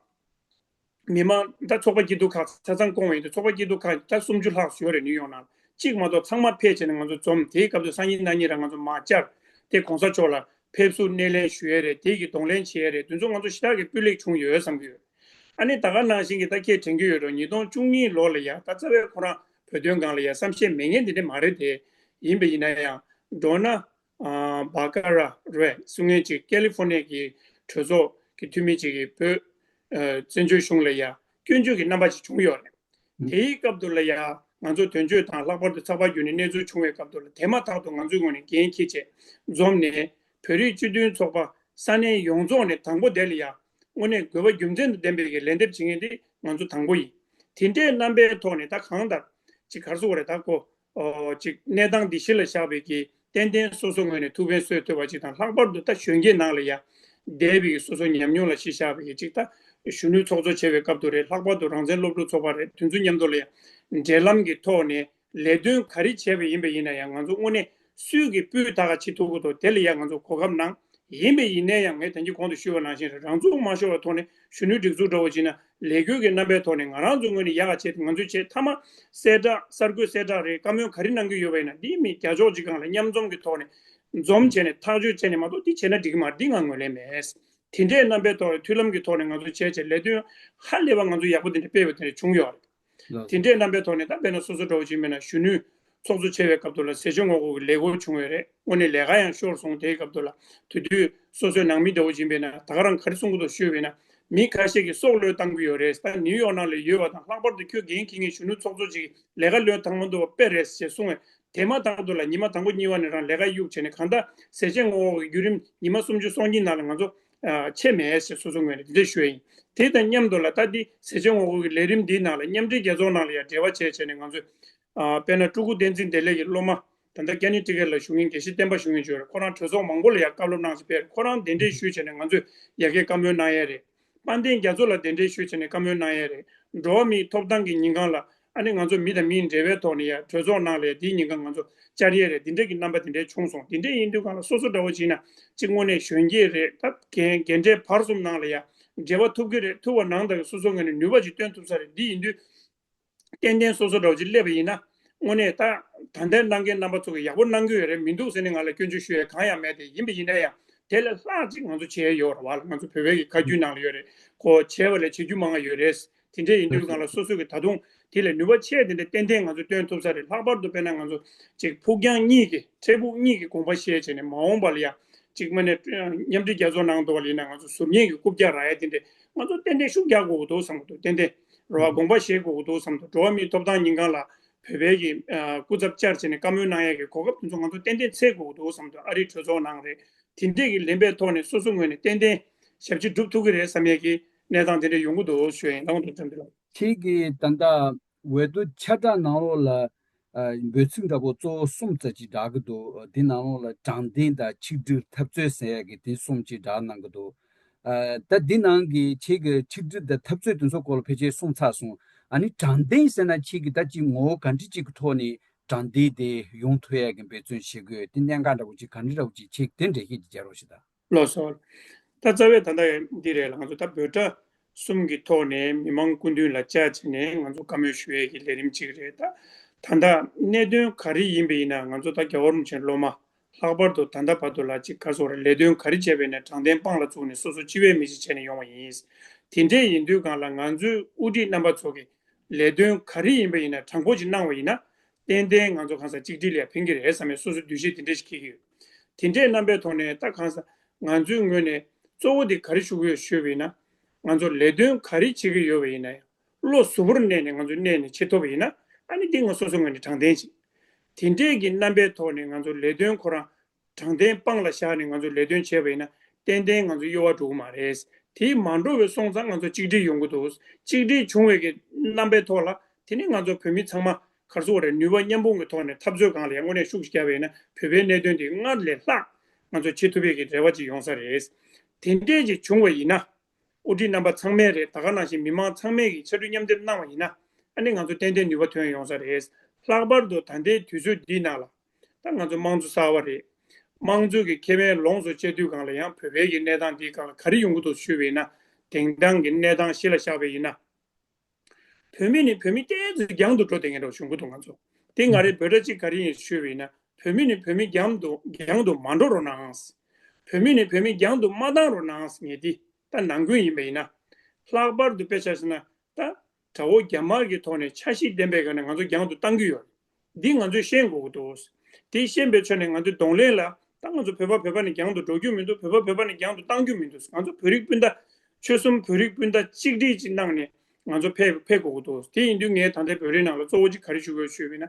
མི་མང་ད་ཚོགས་པ་སྐྱིད་སྡུག་ཁག་ཆ་ཚང་བསྐོང་བ་ཡིན་དུས། ཚོགས་པ་སྐྱིད་སྡུག་ཁག་ད་སུམ་ཅུ་ལྷག་ཡོད་རེད། ནིའུ་ཡོག་ནང་གཅིག་མ་གཏོགས་ཚང་མ་ཕེབས་བྱས་ནས་ང་ཚོ་འཛོམས། དེའི་སྐབས་དུ་སང་ཉིན་གནངས་ཉིན་ར་ང་ཚོ་མར་བཅར་ཏེ་གོང་ས་མཆོག་ལ་ཕེབས་བསུ་སྣེ་ལེན་ཞུ་ཡས་རེད། དེ་གི་གདོང་ལེན་བྱེད་ཡས་རེད། དེ་ཚོ་ང་ཚོ་ཞེ་དྲག་གི་སྤུས་ལེགས་བྱུང་ཡོད་བསམ་གྱི་ཡོད། ཨ་ནི་ད་ག་ནང་བཞིན་གྱི་ད་ཁྱེད་དྲན་གྱི་ཡོད་འགྲོ། ཉིས་སྟོང་བཅུ་གཉིས་ལོ་ལ་ཡ་ད་རྩ་བའི་ཁོ་རང་བོད་དོན་སྒང་ལ་ཡ་བསམ་ཤེས་མེད་མཁན་དེ་འདྲ་མ་རེད་དེ། ཡིན་པ་ཡིན་ན་ཡང་ཌོ་ན་ཨ་བྷ་ཀ་ར་རེད་གསུང་མཁན་ཅིག་ཀེ་ལི་ཧྥོ་ནི་ཡ་གི་གྲོས་ཚོགས་ཀྱི་འཐུས་མི་ཅིག་གིས་བོད་ཨ་བཙན་བྱོལ་གཞུང་ལ་ཡ་སྐྱོན་བརྗོད་ཀྱི་རྣམ་པ་ཅིག་བྱུང་ཡོད་རེད། དེའི་སྐབས་དུ་ལ་ཡ་ང་ཚོ་དོན་གཅོད་དང་ལྷག་པར་དུ་ཚགས་པར་བརྒྱུད་ནས་གནས་ཚུལ་བྱུང་བའི་སྐབས་དུ་ལ། དེ་མ་ཐག་ཏུ་ང་ཚོའི་ངོས་ནས་འགན་འཁྱེར་བྱས་འཛོམས་ནས། བོད་རིགས་སྤྱི་མཐུན་ཚོགས་པ་ས་གནས་ཡོངས་རྫོགས་ནས་དང་པོ་དེ་ལ་ཡ་དངོས་གནས་དགོས་པ་རྒྱུ་མཚན་དང་ལྡན་པའི་གི་ལན་འདེབས་བྱེད་མཁན་དེ་ང་ཚོ་དང་པོ་ཡིན། དེ་འདྲའི་རྣམ་པའི་ཐོག་ནས་ད་གང་ལྟར་ཅིག་ག་རེ་ཟེར་དགོས་རེད། ད་ཁོ་ཨོ་ཅིག་གནས་སྟངས་འདི་གཞི་ལ་བཞག་པའི་གི་ཏན་ཏན་སོ་སོ་ངོས་ནས་ཐུགས་ཕན་གསོས་ཐུབ་པ་ཅིག་དང་། ལྷག་པར་དུ་ད་གཞོན་སྐྱེས་ནང་ལ་ཡ་འདས་པའི་གི་སོ་སོ་ཉམས་མྱོང་ལ་གཞི་བཞག་པའི་གི་ཅིག་ད་ གཞོན་ནུ་ཚོགས་གཙོ་བྱས་པའི་སྐབས་དུ་རེད། ལྷག་པར་དུ་རང་བཙན་སློབ་ཕྲུག་ཚོགས་པ་རེད། དེ་ཚོ་མཉམ་དུ་ལ་ཡང་འབྲེལ་ལམ་གྱི་ཐོག་ནས་ལས་དོན་ག་རེ་བྱས་པ་ཡིན་པ་ཡིན་ན་ཡང་། ང་ཚོ་དངོས་གནས་སུས་ཀྱི་སྤུས་དག་ག་བྱེད་ཐུབ་ཀྱི་འདུག་དེ་ལ་ཡང་ང་ཚོ་གོ་སྐབས་གནང་། ཡིན་པ་ཡིན་ན་ཡང་ངས་ད་གིན་གོང་དུ་ཞུས་པ་ནང་བཞིན་རེད། རང་ཚུགས་མ་ཤོར་བའི་ཐོག་ནས་གཞོན་ནུའི་སྒྲིག་འཛུགས་འདྲ་བོ་བྱས་ན་ལས་འགུལ་གྱི་རྣམ་པའི་ཐོག་ནས་ང་རང་ཚོ་ངོས་ནས་ཡག་ག་བྱས་ཏེ། ང་ཚོས་བྱས་མཐའ་མ་གསལ་བསྒྲགས། གསར་འགོད་གསལ་བསྒྲགས་རེད། བཀའ་མོལ་ག་རེ་གནང་གི་ཡོད་པ་ཡིན་ན། འདི་མི་བརྒྱ་ཕྱོགས་གཅིག་སྒང་ལ་མཉམ་འཛོམས་ཀྱི་ཐོག་ནས་འཛོམས་བྱས་ནས་ཐག་གཅོད་བྱས་ནས་མ་གཏོགས་འདི་བྱས་ན་འགྲིག་གི་མ་རེད། འདི་ང་ངོས་ལེན་མེད། དེ་འདྲའི་རྣམ་པའི་ཐོག་ནས་མཐུན་ལམ་གྱི་ཐོག་ནས་ང་ཚོ་བྱས་བྱས་ལས་དོན་ཧ་ལས་པ་ང་ཚོ་ཡག་པོ་དེ་འདྲ་སྤེལ་བ་དེ་འདྲ་བྱུང་ཡོད་རེད། ལགས་སོ། དེ་འདྲའི་རྣམ་པའི་ཐོག་ནས་ད་དཔེར་ན་སོ་སོ་འདྲ་བོ་ཅིག་མེད་ན་གཞོན་ནུའི་ཚོགས་གཙོ་བྱས་པའི་སྐབས་དུ་ལ་ཟས་བཅད་ངོ་རྒོལ་གྱི་ལས་འགུལ་བྱུང་ཡོད་རེད། དངོས་གནས་ལས་ཀ་ཡང་ཤོར་སོང་། དེའི་སྐབས་དུ་ལ་དེ་དུས་སོ་སོའི་ནང་མི་འདྲ་བོ་ཅིག་མེད་ན་ད་ག་རང་ག་རེ་གསུང་གི་འདུག་ཞུས་པ་ཡིན་ན། མི་ཁ་ཤས་ཀྱིས་སྲོག་བློས་བཏང་གི་ཡོད་རེད། ད་ནིའུ་ཡོག་ནང་ལ་ཡོད་པ་དང་། ལྷག་པར་དུ་ཁྱོད་འགན་འཁྱེར་མཁན་གཞོན་ནུ་ཚོགས་གཙོ་ཅིག་ལས་ཀ་བློས་བཏང་མ་འདུག་པ་དཔེ་རེད་ཅེས་གསུངས་པས། དེ་མ་ཐག་ཏུ་ལ་ཉི་མ་དང་པོ་གཉིས་པ་ནས་རང་ལས་ཀ་གཡུག་བྱས་ནས། གང་ལྟར་ཟས་བཅད་ངོ་རྒོལ་གྱི་བརྒྱུད་རིམ་ཉི་མ་སུམ་ཅུ་སོ་གཉིས་ནང་ལ་ང་ཚོ་ཨ་ཆད་མེད་ཅེས་སོ་སོ་ངོས་ནས་དེ་འདྲ་ཞུ་ཡ་ཡིན། དེ་དང་མཉམ་དུ་ལ་ད་འདི་ཟས་བཅད་ངོ་རྒོལ་གྱི་ལས་རིམ་འདིའི་ནང་ལ་མཉམ་འབྲེལ་རྒྱལ་ཚོགས་ནང་ལ་ཡང་འབྲེལ་བ་བྱས་བྱས་ནས། ང་ཚོས་ཨ་དཔེར་ན་སྤྲུལ་སྐུ་བསྟན་འཛིན་བདེ་ལེགས་ཀྱི་སློབ་མ་ད་ལྟ་ཀ་ནེ་ཊི་ཀེཊ་ལ་བཞུགས་མཁན་དགེ་བཤེས་བསྟན་པ་ཞུ་མཁན་ཅིག་ཡོད་རེད། ཁོ་རང་གྲོས་ཚོགས་མང་པོ་ལ་ཡང་བཀའ་སློབ་གནང་ཞིག་ཕེབས་རེད། ཁོ་རང་གདན་འདྲེན་ཞུས་བྱས་ནས་ང་ཚོས་ཡ་གིའི་བཀའ་མོལ་གནང་ཡ་རེད། དཔལ་ལྡན་རྒྱ་མཚོ་ལ་གདན་འདྲེན་ཞུས་བྱས་ནས་བཀའ་མོལ་གནང་ཡ་རེད། འགྲོ་བ་མིའི་ཐོབ་ཐང་གི་ཉིན་གང་ལ་ཨ་ནི་ང་ཚོ་མི་དང་མིའི་འབྲེལ་བའི་ཐོག་ནས་ཡ་གྲོས་ཚོགས་ནང་ལ་ཡ་དེའི་ཉིན་གང་ང་ཚོ་བཅར་ཡས་རེད། དེ་འདྲ་གི་རྣམ་པ་དེ་འདྲ་བྱུང་སོང་། དེ་འདྲ་ཡིན་དུས་གང་ལ་སོ་སོ་འདྲ་བོ་བྱས་ན་གཅིག་དངོས་གནས་གཞོན་སྐྱེས་རེད། ད་རྒན་རྒན་གྲས་བར་གསུམ་ནང་ལ་ཡ་འབྲེལ་བ་ཐུབ་ཀྱི་རེད། ཐུབ་པ་ནང་ད་གི་སོ་སོ་ངོས་ནས་ནུས་པ་ཅིག་བཏོན་ཐུབ་ས་རེད། འདི་ཡིན་དུས། ཏན་ཏན་སོ་སོ་འདྲ་བོ་ཅིག་སླེབས་པ་ཡིན་ན། དངོས་གནས་ད་ད་ལྟའི་གནང་མཁན་རྣམ་པ་ཚོ་གིས་ཡག་པོ་གནང་གི་ཡོད་རེད། མི་འདུག་ཟེར་ནས་ང་ལ་སྐྱོན་བརྗོད་ཞུ་ཡས་གང་ཡང་མེད་དེ། ཡིན་པ་ཡིན་ན་ཡང་དེ་ལས་ལྷག་ཅིག་ང་ཚོ་བྱས་ཡོད་རེད་བ། ང་ཚོ་བོད་པའི་གི་ཁ་རྒྱུན་ནང་ལ་ཡོད་རེད། ཁོ་བྱས་པ་ལས་བྱེད་རྒྱུ་མང་ང་ཡོད་རེད། དེ་འདྲས་ཡིན་དུས་སྒང་ལ་སོ་སོ་གི་ད་དུང་དེ་ལས་ནུས་པ་ཆེ་དེ་འདྲ་ཏན་ཏན་ང་ཚོ་བཏོན་ཐུབ་ས་རེད། ལྷག་པར་དུ་དཔེར་ན་ང་ཚོ་ཅིག་ཕུགས་རྒྱང་གཉིས་ཀྱི་འཕྲལ་ཕུགས་གཉིས་ཀྱི་དགོངས་པ་བཞེས་བྱས་ནས། མ་འོངས་པ་ལ་ཡང་ཅིག་མ་ནས་མཉམ་འབྲེལ་རྒྱལ་ཚོགས་ནང་དུ་བ་ལ་ཡིན་ན་ང་ཚོ་ཟུར་ཉན་གྱི་རྐུབ་བཀྱག་རག་ཡ་དེ་འདྲས་ང་ཚོ་ཏན་ཏན་ཤུགས་རྒྱག་དགོས་ཀྱི་འདུག་བསམ་གྱི་འདུག་ཏན་ཏན་རེ་བ་དགོངས་པ་བཞེས་དགོས་ཀྱི་འདུག་བསམ་གྱི་འདུག་འགྲོ་བ་མིའི་ཐོབ་ཐང་ཉིན་གང་ལ་བོད་པའི་གི་ཨ་སྐུ་ཚབ་བཅར་བྱས་ནས་བཀའ་མོལ་གནང་ཡ་གི་གོ་སྐབས་དེ་ཚོ་ང་ཚོ་ཏན་ཏན་འཚོལ་དགོས་ཀྱི་འདུག་བསམ་གྱི་འདུག་ཨ་རིའི་གྲོས་ཚོགས་ནང་རེད། དེ་འདྲས་ཀྱི་ལེན་པའི་ཐོག་ནས་སོ་སོ་ངོས་ནས་ཏན་ཏན་ཞབས་ཕྱི་སྒྲུབ་ཐུབ་ཀྱི་རེད་བསམ་ཡས་ཀྱི་གནས་སྟངས་དེ་འདྲ་ཡོང་གི་འདུག་ཞུ་ཡ་ཡིན། ལགས་འོང་དུ་འགྲམ་དུ་ལ། ཁྱེད་ཀྱིས་ད་ལྟ་འོས་བསྡུ་ཁྱབ་བསྒྲགས་ནང་ལོགས་ལ་ཨ་འབོད་ཚིག་འདྲ་པོ་གཙོ་བོ་གསུམ་ཙམ་ཅིག་བསྒྲགས་ཀྱི་འདུག་འདི་ནང་ལོགས་ལ་དྲང་བདེན་དང་ཆིག་སྒྲིལ་འཐབ་རྩོད་ཟེར་ཡ་གི་དེ་གསུམ་ཅིག་བསྒྲགས་གནང་གི་འདུག་ཨ་ད་འདི་ནང་གི་ཁྱེད་ཀྱི་ཆིག་སྒྲིལ་དང་འཐབ་རྩོད་དེ་ཚོ་སྐོར་ལ་ཕལ་ཆེར་གསུངས་ཚར་སོང་། ཨ་ནི་དྲང་བདེན་ཟེར་ན་ཁྱེད་ཀྱིས་ད་ཅིག་ངོ་བོ་ག་འདྲ་ཅིག་གི་ཐོག་ནས་དྲང་བདེན་དེ་ཡོང་ཐུབ་ཡ་གི་འབད་བརྩོན་བྱེད་དགོས། དེ་གནད་འགག་འདྲ་པོ་ཅིག་ག་འདྲ་འདྲ་པོ་ཅིག་ཁྱེད་དེ་འགྲེལ་བཤད་ཅིག་བྱ་རོགས་ཞེས་དང་། ལགས་སོ། ད་རྩ་བའི་ད་ལྟ་འདི་རེད་ལ། ང་ཚོ་ད་འབོད་སྒྲ་གསུམ་གྱི་ཐོག་ནས་མི་མང་སྐུ་མདུན་ལ་བཅར་བྱས་ནས་ང་ཚོ་བཀའ་མོལ་ཞུ་ཡས་ཀྱི་ལས་རིམ་གཅིག་རེད། ད་ད་ལྟ་གནད་དོན་ག་རེ་ཡིན་པ་ཡིན་ན། ང་ཚོ་ད་རྒྱལ་བ་རིན་པོ་ཆེའི་སློབ་མ་ལྷག་པར་དུ་ད་ལྟ་བར་དུ་ལ་ཅིག་ག་རེ་ཟེར་དགོས་རེད། ལས་དོན་ག་རེ་བྱས་པ་ཡིན་ན་དྲང་བདེན་དཔང་ལ་བཙུགས་ནས་སོ་སོ་སྤྱི་པའི་མི་ཞིག་བྱས་ནས་ཡོང་བ་ཡིན། དེ་འདྲས་ཡིན་དུས་སྒང་ལ་ང་ཚོའི་དབུ་ཁྲིད་རྣམ་པ་ཚོ་གིས་ལས་དོན་ག་རེ་ཡིན་པ་ཡིན་ན་དྲང་པོ་ཅིག་གནང་བ་ཡིན་ན། ཏན་ཏན་ང་ཚོ་གང་ཟག་གཅིག་སྒྲིལ་ལ་ཕན་གྱི་རེད་བསམ་པའི་སོ་སོ་འདུ་ཤེས་དེ་འདྲ་ཞིག་འཁྱེར་གྱི་ཡོད། དེ་འདྲའི་རྣམ་པའི་ཐོག་ནས་ད་གང་ཟག་ང་ཚོའི་ངོས་ནས་གཙོ་བོ་དེ་ག་རེ་ཞུ་གི་ཡོད་ཞུས་པ་ཡིན་ན། ང་ཚོ་ལས་དོན་ག་རེ་བྱེད་ཀྱི་ཡོད་པ་ཡིན་ན་ཡང་བློ་གཟུ་བོར་གནས་ནས་ང་ཚོ་གནས་ནས་བྱེད་ཐུབ་པ་ཡིན་ན། ཨ་ནི་འདི་ང་སོ་སོའི་ངོས་ནས་དྲང་བདེན་ཅིག་དེ་འདྲའི་གི་རྣམ་པའི་ཐོག་ནས་ང་ཚོ་ལས་དོན་ཁོ་རང་དྲང་བདེན་དཔང་ལ་བཞག་ནས་ང་ཚོ་ལས་དོན་བྱས་པ་ཡིན་ན། ཏན་ཏན་ང་ཚོ་གཡོ་བ་འགྲོ་གི་མ་རེད། དེ་མ་འགྲོ་བའི་སོང་ཙང་ང་ཚོ་གཅིག་སྒྲིལ་ཡོང་གི་འདུག་གཅིག་སྒྲིལ་བྱུང་བའི་གི་རྣམ་པའི་ཐོག་ལ། དེ་ནས་ང་ཚོ་བོད་མི་ཚང་མ་ག་རེ་ཟེར་དགོས་རེད། ནུས་པ་མཉམ་སྤུངས་ཀྱི་ཐོག་ནས་འཐབ་རྩོད་སྒང་ལ་ཡང་དངོས་གནས་ཤུགས་ཤིག་བརྒྱབ་པ་ཡིན་ན། བོད་པའི་གནད་དོན་དེ་སྔར་ལས་ལྷག་ང་ཚོ་བྱེད་ཐུབ་པའི་གི་རེ་བ་ཅིག་ཡོང་ས་རེད། དེ་འདྲས་ཅིག་བྱུང་བ་ཡིན་ན། དབུ་ཁྲིད་རྣམ་པ་ཚང་མས་རེད། ད་ག་ནང་བཞིན་མི་མང་ཚང་མས་ཀྱི་ཕྱར་གྲུ་མཉམ་འདེགས་གནང་བ་ཡིན་ན། ཨ་ནི་ང་ཚོ་ཏན་ཏན་ནུས་པ་ཐོན་ཡོང་ས་རེད། ལྷག་པར་དུ་ད་ལྟའི་དུས་ཚོད་འདིའི་ནང་ལ། ད་ང་ཚོ་དམངས་གཙོ་གསར་པ་རེད། དམངས་གཙོ་གི་ཁེ་ཕན་ལོངས་སུ་སྤྱད་དུས་སྒང་ལ་ཡང་བོད་པའི་གི་གནས་སྟངས་འདིའི་སྒང་ལ་ག་རེ་ཡོང་གི་འདུག་ཞུས་པ་ཡིན་ན། དེང་སང་གི་གནས་སྟངས་གཞི་ལ་བཞག་པ་ཡིན་ན། བོད་མི་ནི་བོད་མི་ཏོག་ཙམ་རྒྱང་དུ་འགྲོ་བསྡད་མཁན་འདྲ་བོ་བྱུང་གི་འདུག་ང་ཚོ། དེ་ང་རའི་འབོད་སྒྲ་གཅིག་ག་རེ་ཡིན་ཞུས་པ་ཡིན་ན། བོད་མི་ནི་བོད་མི་རྒྱང་དུ་རྒྱང་དུ་མ་འགྲོ་རོགས་གནང་། བོད་མི་ནི་བོད་མི་རྒྱང་དུ་མ་བཏང་རོགས་གནང་ངས་འདི་ད་ནང་ཁུལ་ཡིན་པ་ཡིན་ན། ལྷག་པར་དུ་དཔེ་ཆ་བཞག་ན་ད་དགྲ་བོ་རྒྱ་དམར་གྱི་ཐོག་ནས་འཆར་གཞི་ལྡན་པའི་སྒང་ནས་ང་ཚོ་རྒྱང་དུ་བཏང་གི་ཡོད། འདི་ང་ཚོས་ཤེས་དགོས་ཀྱི་འདུག་དེ་ཤེས་པའི་ཆ་ནས་ང་ཚོས་གདོང་ལེན་ལ། ད་ང་ཚོ་བོད་པ་བོད་པ་ནས་རྒྱང་དུ་འགྲོ་རྒྱུ་མི་འདུག་བོད་པ་བོད་པ་ནས་རྒྱང་དུ་བཏང་རྒྱུ་མི་འདུག་ང་ཚོ་བོད་རིགས་སྤུན་ཟླ། ཆོལ་གསུམ་བོད་རིགས་སྤུན་ཟླ་གཅིག་སྒྲིལ་ཅིག་གནང་ནས་ང་ཚོ་ཕེབས་ཕེབས་དགོས་ཀྱི་འདུག་དེ་ཡིན་དུས་ངས་ད་ལྟའི་བོད་རིགས་ནང་ལ་གཙོ་བོ་གཅིག་ག་རེ་ཞུ་དགོས་ཞུས་པ་ཡིན་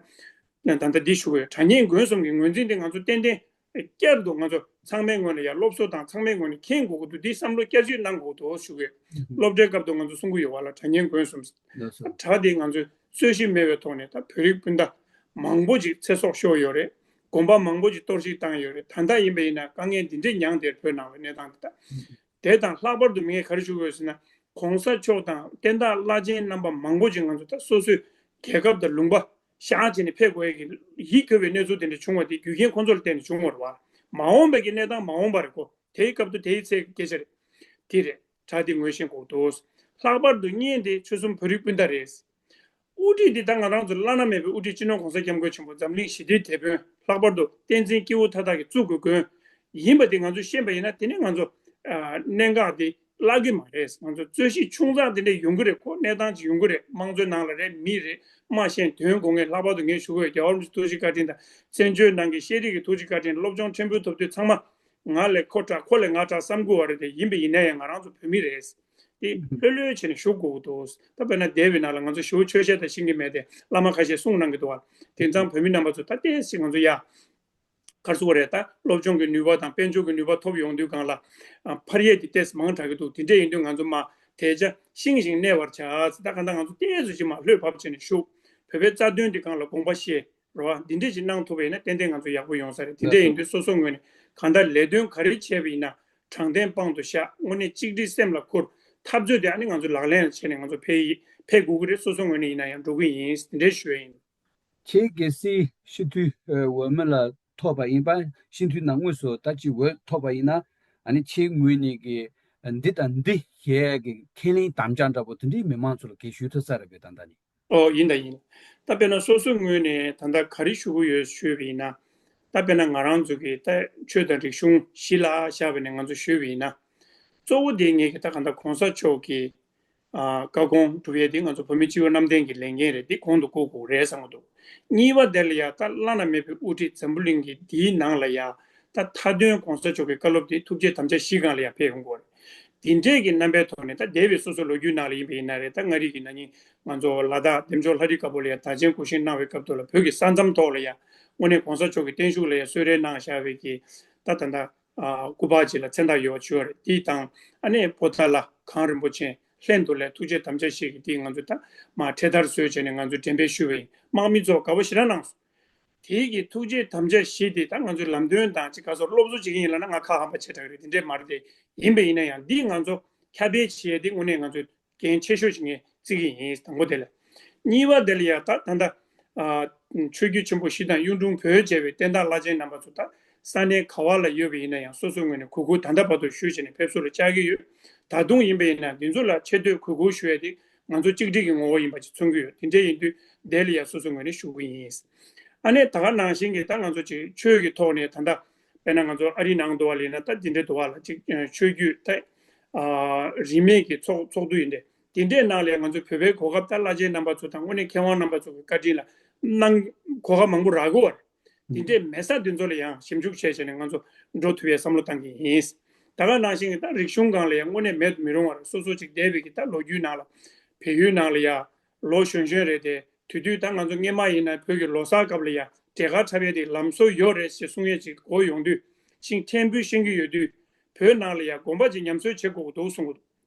ན། ད་ལྟ་འདི་ཞུ་དགོས། དྲ་བརྙན་མགོན་གསུམ་གྱི་ངོས་འཛིན་དེ་ང་ཚོ་ཏན་ཏན་བསྐྱར་དུ་ང་ཚོ་ཚང་མའི་ངོས་ནས་ཡང་སློབ་གསོ་དང་ཚང་མའི་ངོས་ནས་མཁྱེན་དགོས་ཀྱི་འདུག་འདི་བསམ་བློ་བསྐྱར་བཅོས་གནང་དགོས་ཀྱི་འདུག་ཞུ་དགོས། སློབ་གྲྭའི་སྐབས་དུ་ང་ཚོ་གསུང་གི་ཡོད་པ་ལ། དྲ་བརྙན་མགོན་གསུམ། དྲ་དེ་ང་ཚོས་རྩོད་གཞི་མེད་པའི་ཐོག་ནས་ད་བོད་རིགས་སྤུན་ཟླ་མང་པོ་ཅིག་ཚེ་སྲོག་ཤོར་ཡོད་རེད། གོམ་པ་མང་པོ་ཅིག་གཏོར་བཤིག་བཏང་ཡོད་རེད། ད་ལྟ་ཡིན་པ་ཡིན་ན་དཀའ་ངལ་འདི་འདྲའི་མྱངས་བསྡད་རེད། བོད་ནང་ལ་གནས་སྟངས་འདི་ལྟ། དེ་དང་ལྷག་པར་དུ་མི་ངས་ག་རེ་ཞུ་དགོས་ཟེར་ན། གོང་ས་མཆོག་དང་བསྟན་བདག་བླ་ཆེན་རྣམ་པ་མང་པོ་ཅིག་ང་ཚོ་ད་སོ་སོའི་རྒྱལ་ཁབ་དང་ལུང་པ་བཞག་བྱས་ནས་ཕེབས་དགོས་ཡས་ཀྱི་ཡིད་སྐྱོ་བའི་གནས་ཚུལ་དེ་འདྲ་བྱུང་བ་དེ་རྒྱུ་རྐྱེན་ཁོང་ཚོ་ལ་བརྟེན་ནས་བྱུང་བ་རེད་བ། མ་འོངས་པའི་གི་གནས་སྟངས་མ་འོངས་པ་རེད་གོ། དེའི་སྐབས་དུ་དེའི་ཚེ་གི་སྐད་ཆ་རེད། དེ་རེད། དྲ་དེ་ངོས་ཤེས་དགོས་འདུག། ལྷག་པར་དུ་བརྙན་དེ་ཆོལ་གསུམ་བོད་རིགས་སྤུན་ཟླ་རེད། དབུ་ཁྲིད་འདི་ད་ང་རང་ཚོ་བླ་ན་མེད་པའི་དབུ་ཁྲིད་སྤྱི་ནོར་༸གོང་ས་༸སྐྱབས་མགོན་ཆེན་པོ་འཛམ་གླིང་ཞི་བདེའི་དེད་དཔོན། ལྷག་པར་དུ་བསྟན་འཛིན་སྐྱེས་བུ་མཐའ་དག་གི་གཙུག་གི་མགོན་ཡིན་པ་འདི་ང་ཚོས་ཤེས་པ་ཡིན་ན། དེ་ནས་ང་ཚོ་ཨ་གནད་འགག་འདི་བརླག་གི་མ་རེད། ང་ཚོ་རྩོད་གཞི་ཆུང་ཙག་འདི་འདྲ་ཡོང་གི་རེད། ཁོ་གནས་སྟངས་ཅིག་ཡོང་གི་རེད། དམངས་གཙོའི་ནང་ལ་རེད། མི་རེད། མ་ཤེས་དོན་གོ་ངེས། ལྷག་པར་དུ་ངས་ཞུ་དགོས་རྒྱལ་བ་རིན་པོ་ཆེའི་ཐུགས་རྗེ་བཀའ་དྲིན་དང་བཙན་བྱོལ་ནང་གི་ཤེས་རིག་གི་ཐུགས་རྗེ་བཀའ་དྲིན། སློབ་སྦྱོང་ཕྲན་བུ་ཐོབ་དུས་ཚང་མ་ང་ལས་ཁོ་དྲག་ཁོ་ལས་ང་དྲག་བསམ་དགོས་པ་རེད། དེ་ཡིན་པ་ཡིན་ན་ཡང་ང་རང་ཚོ་བོད་མི་རེད། དེ་ལྷོད་ལྷོད་བྱས་ནས་བཞུགས་དགོས་ཀྱི་འདུག། ད་དཔེར་ན་འདས་པའི་ནང་ལ་ང་ཚོ་ཞེ་པོ་ཆོས་བཤད་དང་ཤེས་ཀྱི་མེད་དེ། བླ་མ་ཁ་ཤས་གསུང་གནང་གི་འདུག་བ། དེང་སང་བོད་མི་རྣམ་པ་ཚོ་ད་ཏོག་ཙམ་ང་ཚོ་ཡ་ག་རེ་ཟེར་དགོས་རེད། ད་སློབ་སྦྱོང་གི་ནུས་པ་དང་དཔལ་འབྱོར་གྱི་ནུས་པ་ཐོབ་ཡོང་དུས་སྒང་ལ་ཨ་ཕར་ཡས་དེ་ཏོག་ཙམ་མང་དྲགས་ཀྱི་འདུག། དེ་འདྲས་ཡིན་དུས་ང་ཚོ་མ་དེ་ཆ་ཤིང་བཞིན་གནས་པར་བྱ་ཟེར། ད་གང་ལྟར་ང་ཚོ་ཏོག་ཙམ་ཅིག་མ་ལྷོད་བབས་བྱས་ནས་བཞུགས། བོད་པའི་རྩ་དོན་དེ་སྒང་ལ་དགོངས་པ་བཞེས། རེད་བ། འདི་འདྲས་ཅིག་གནང་ཐུབ་པ་ཡིན་ན་ཏན་ཏན་ང་ཚོ་ཡག་པོ་ཡོང་ས་རེད། དེ་འདྲས་ཡིན་དུས་སོ་སོ་ངོས་ནས་གང་ལྟར་ལས་དོན་ག་རེ་བྱས་པ་ཡིན་ན་དྲང་བདེན་དཔང་དུ་བཞག། དངོས་གནས་གཅིག་སྒྲིལ་སེམས་ལ་འཁུར། འཐབ་རྩོད་དེ་ཨ་ནི་ང་ཚོ་ལག་ལེན་ལ་བྱས་ནས་ང་ཚོ་ཕེབས་ཡི་ཕེབས་དགོས་ཀྱི་རེད། སོ་སོ་ངོས་ནས་ཡིན་ན་ཡང་འགྲོ་གི་ཡིན། ཁྱེད་གལ་སྲིད་སྤྱི་འཐུས་འོས་མི་ལ་ཐོབ་པ་ཡིན་པ། སྤྱི་འཐུས་ནང་དངོས་སུ་ད་ཅིག་འོས་ཐོབ་པ་ཡིན་ན། ཨ་ནི་ཁྱེད་ངོས་ནས་ཀྱི་འདི་དང་འདི་བྱས་ཀྱི་ཁས་ལེན་དམ་བཅའ་འདྲ་པོ་དེ་འདྲའི་མི་མང་ཚོ་ལ་གལ་ཞུ་ཐུབ་ས་རེད་པས། ད་ལྟ་ནི། ཨོ་ཡིན་ད་ཡིན། ད་དཔེར་ན་སོ་སོའི་ངོས་ནས་ད་ལྟ་ག་རེ་ཞུ་གི་ཡོད་ཞུས་པ་ཡིན་ན། ད་དཔེར་ན་ང་རང་ཚོ་གི་ད་ཆོས་དང་རིག་གཞུང་གཞི་ལ་བཞག་པ་ནས་ང་ཚོ་ཞུས་པ་ཡིན་ན། གཙོ་བོ་དེ་ངེད་ཀྱི་ད་གང་ལྟར་གོང་ས་མཆོག་གི་ཨ་བཀའ་དགོངས་སྒྲུབ་ཡས་དེ་ང་ཚོ་བོད་མི་སྤྱི་བོ་གནམ་བསྟན་གྱི་ལས་འགན་རེད། འདི་གོང་དུ་བཀུར་དགོས་རེད་བསམ་གྱི་འདུག། གཉིས་པ་དེ་ལ་ཡ་ད་བླ་ན་མེད་པའི་དབུ་ཁྲིད་འཛམ་བུ་གླིང་གི་འདིའི་ནང་ལ་ཡ་ད་མཐའ་དོན་གོང་ས་མཆོག་གི་བཀའ་སློབ་དེ་ཐུགས་བསྐྱེད་དམ་བཅའ་བཞི་སྒང་ལ་ཡ་ཕེབས་ཡོང་དགོས་རེད། དེ་འདྲས་ཀྱི་རྣམ་པའི་ཐོག་ནས་ད་འདས་པའི་སོ་སོ་ལོ་རྒྱུས་ནང་ལ་ཡིན་པ་ཡིན་ན་རེད། ད་མངའ་རིས་ཀྱི་ན་ནིང་ང་ཚོ་ལ་དྭགས་འདེམས་ཆོག་ལྷ་རི་དཀར་པོ་ལ་ཡ་དར་ཆེན་སྐུ་བཞེངས་གནང་བའི་སྐབས་ཐོག་ལ་བོད་ཀྱི་ས་མཚམས་ཐོག་ལ་ཡ་དངོས་གནས་གོང་ས་མཆོག་གི་བརྟན་བཞུགས་ལ་ཡ་གསོལ་རས་གནང་བཞག་པའི་གི་ད་ད་ལྟ་ཨ་སྐུ་པར་ཅིག་ལ་མཚན་རྟགས་ཡོད་པ་ཅིག་ཡོད་རེད། དེ་དང་ཨ་ནི་པོ་ཏཱ་ལ་གངས་རིན་པོ་ཆེ་ལྷན་དུ་ལས་ཐུགས་རྗེ་དམ་བཅའ་བཞེས་ཀྱི་དེ་ང་ཚོ་ད་མ་འཕྲེད་དར་བཟོས་བྱས་ནས་ང་ཚོ་འགྲེམས་སྤེལ་ཞུས་པ་ཡིན། དམག་མི་ཚོ་དགའ་པོ་ཞེ་དྲག་གནང་སོང་། དེའི་གི་ཐུགས་རྗེ་དམ་བཅའ་བཞེས་དེ་ད་ང་ཚོའི་ལམ་སྟོན་དང་ཅིག་ག་སོགས་སློབ་གསོ་བྱེད་ཀྱི་ཡིན་ལབ་ན་ང་ཁ་ཧམ་པ་བྱེད་དྲགས་རེད། དེ་འདྲས་མ་རེད་དེ། ཡིན་པ་ཡིན་ན་ཡང་འདི་ང་ཚོ་ཁྱབ་སྤེལ་བྱེད་ཡ་དེ་དངོས་གནས་ང་ཚོའི་འགན་ཆེ་ཤོས་ཤིག་ངས་བརྩི་གི་ཡིན། དང་པོ་དེ་ལ། གཉིས་པ་དེ་ལ་ཡ་ད་ད་ལྟ་ཨ་ཆོས་བརྒྱུད་ཆེན་པོ་བཞི་དང་གཡུང་དྲུང་བོད་བཅས་པའི་བསྟན་བདག་བླ་ཆེན་རྣམ་པ་ཚོ་ད་ས་གནས་ག་བ་ལ་ཡོད་པ་ཡིན་ན་ཡང་སོ་སོའི་ངོས་ནས་གུས་བཀུར་ད་ལྟ་བར་དུ་ཞུས་བྱས་ནས་ཕེབས་བསུ་ལ་བཅར་གྱི་ཡོད། ད་དུང་ཡིན་པ་ཡིན་ན་འདི་ཚོ་ལ་ཆེ་བསྟོད་གུས་བཀུར་ཞུ་ཡ་དེ་ང་ཚོ་གཅིག་སྒྲིལ་གྱི་ངོ་བོ་ཡིན་པ་ཅིག་མཚོན་གྱི་ཡོད། དེ་འདྲ་ཡིན་དུས་དེ་ལ་ཡ་སོ་སོའི་ངོས་ནས་ཞུ་གི་ཡིན། ཨ་ནི་ད་ག་ནང་བཞིན་གྱི་ད་ང་ཚོ་ཅིག་ཆོས་ཀྱི་ཐོག་ནས་ད་ལྟ་དཔེར་ན་ང་ཚོ་ཨ་རིའི་ནང་དུ་བ་ལ་ཡིན་ན་ད་འདི་འདྲའི་དུ་བ་ལ་ཅིག་ཆོས་བརྒྱུད་ད་ཨ་རིས་མེད་ཀྱི་ཚོགས་ཚོགས་འདུ་ཡིན་ཏེ། དེ་འདྲའི་ནང་ལ་ང་ཚོ་བོད་པའི་གོ་སྐབས་ད་བླ་ཆེན་རྣམ་པ་ཚོ་དང་དངོས་གནས་མཁས་དབང་རྣམ་པ་ཚོ་གི་བཀའ་དྲིན་ལ་གནང་གོ་སྐབས་མང་པོ་རག་གི་ཡོད་རེད། དེ་འདྲའི་མེད་ས་དེ་ཚོ་ལ་ཡང་ཞིབ་འཇུག་བྱས་བྱས་ནས་ང་ཚོ་འགྲོ་ཐུབ་པའི་བསམ་བློ་བཏང་གི་ཡིན། ད་ག་ནང་བཞིན་གྱི་ད་རིག་གཞུང་སྒང་ལ་ཡང་དངོས་གནས་མེད་དུ་མི་རུང་བ་རེད། སོ་སོ་ཅིག་འདས་པའི་གི་ད་ལོ་རྒྱུས་ནང་ལ་བལ་ཡུལ་ནང་ལ་ཡ་ལོ་གཞོན་གཞོན་རེད་དེ། དེ་དུས་ད་ང་ཚོ་སྔས་མ་ཡིན་ན་བོད་ཀྱི་ལོ་གསར་སྐབས་ལ་ཡ་འབྲས་དཀར་འཁྲབ་ཡས་དེ་ལམ་སྲོལ་ཡོད་རེད་ཞེས་གསུང་ཡས་ཅིག་གོ་ཡོང་དུས། ཤིང་ཕྲན་བུ་ཤེས་ཀྱི་ཡོད་དུས། བོད་ནང་ལ་ཡ་དགོན་པ་ཅིག་ཉམས་གསོ་བྱེད་དགོས་ཀྱི་འདུག་གསུང་གི་འདུག།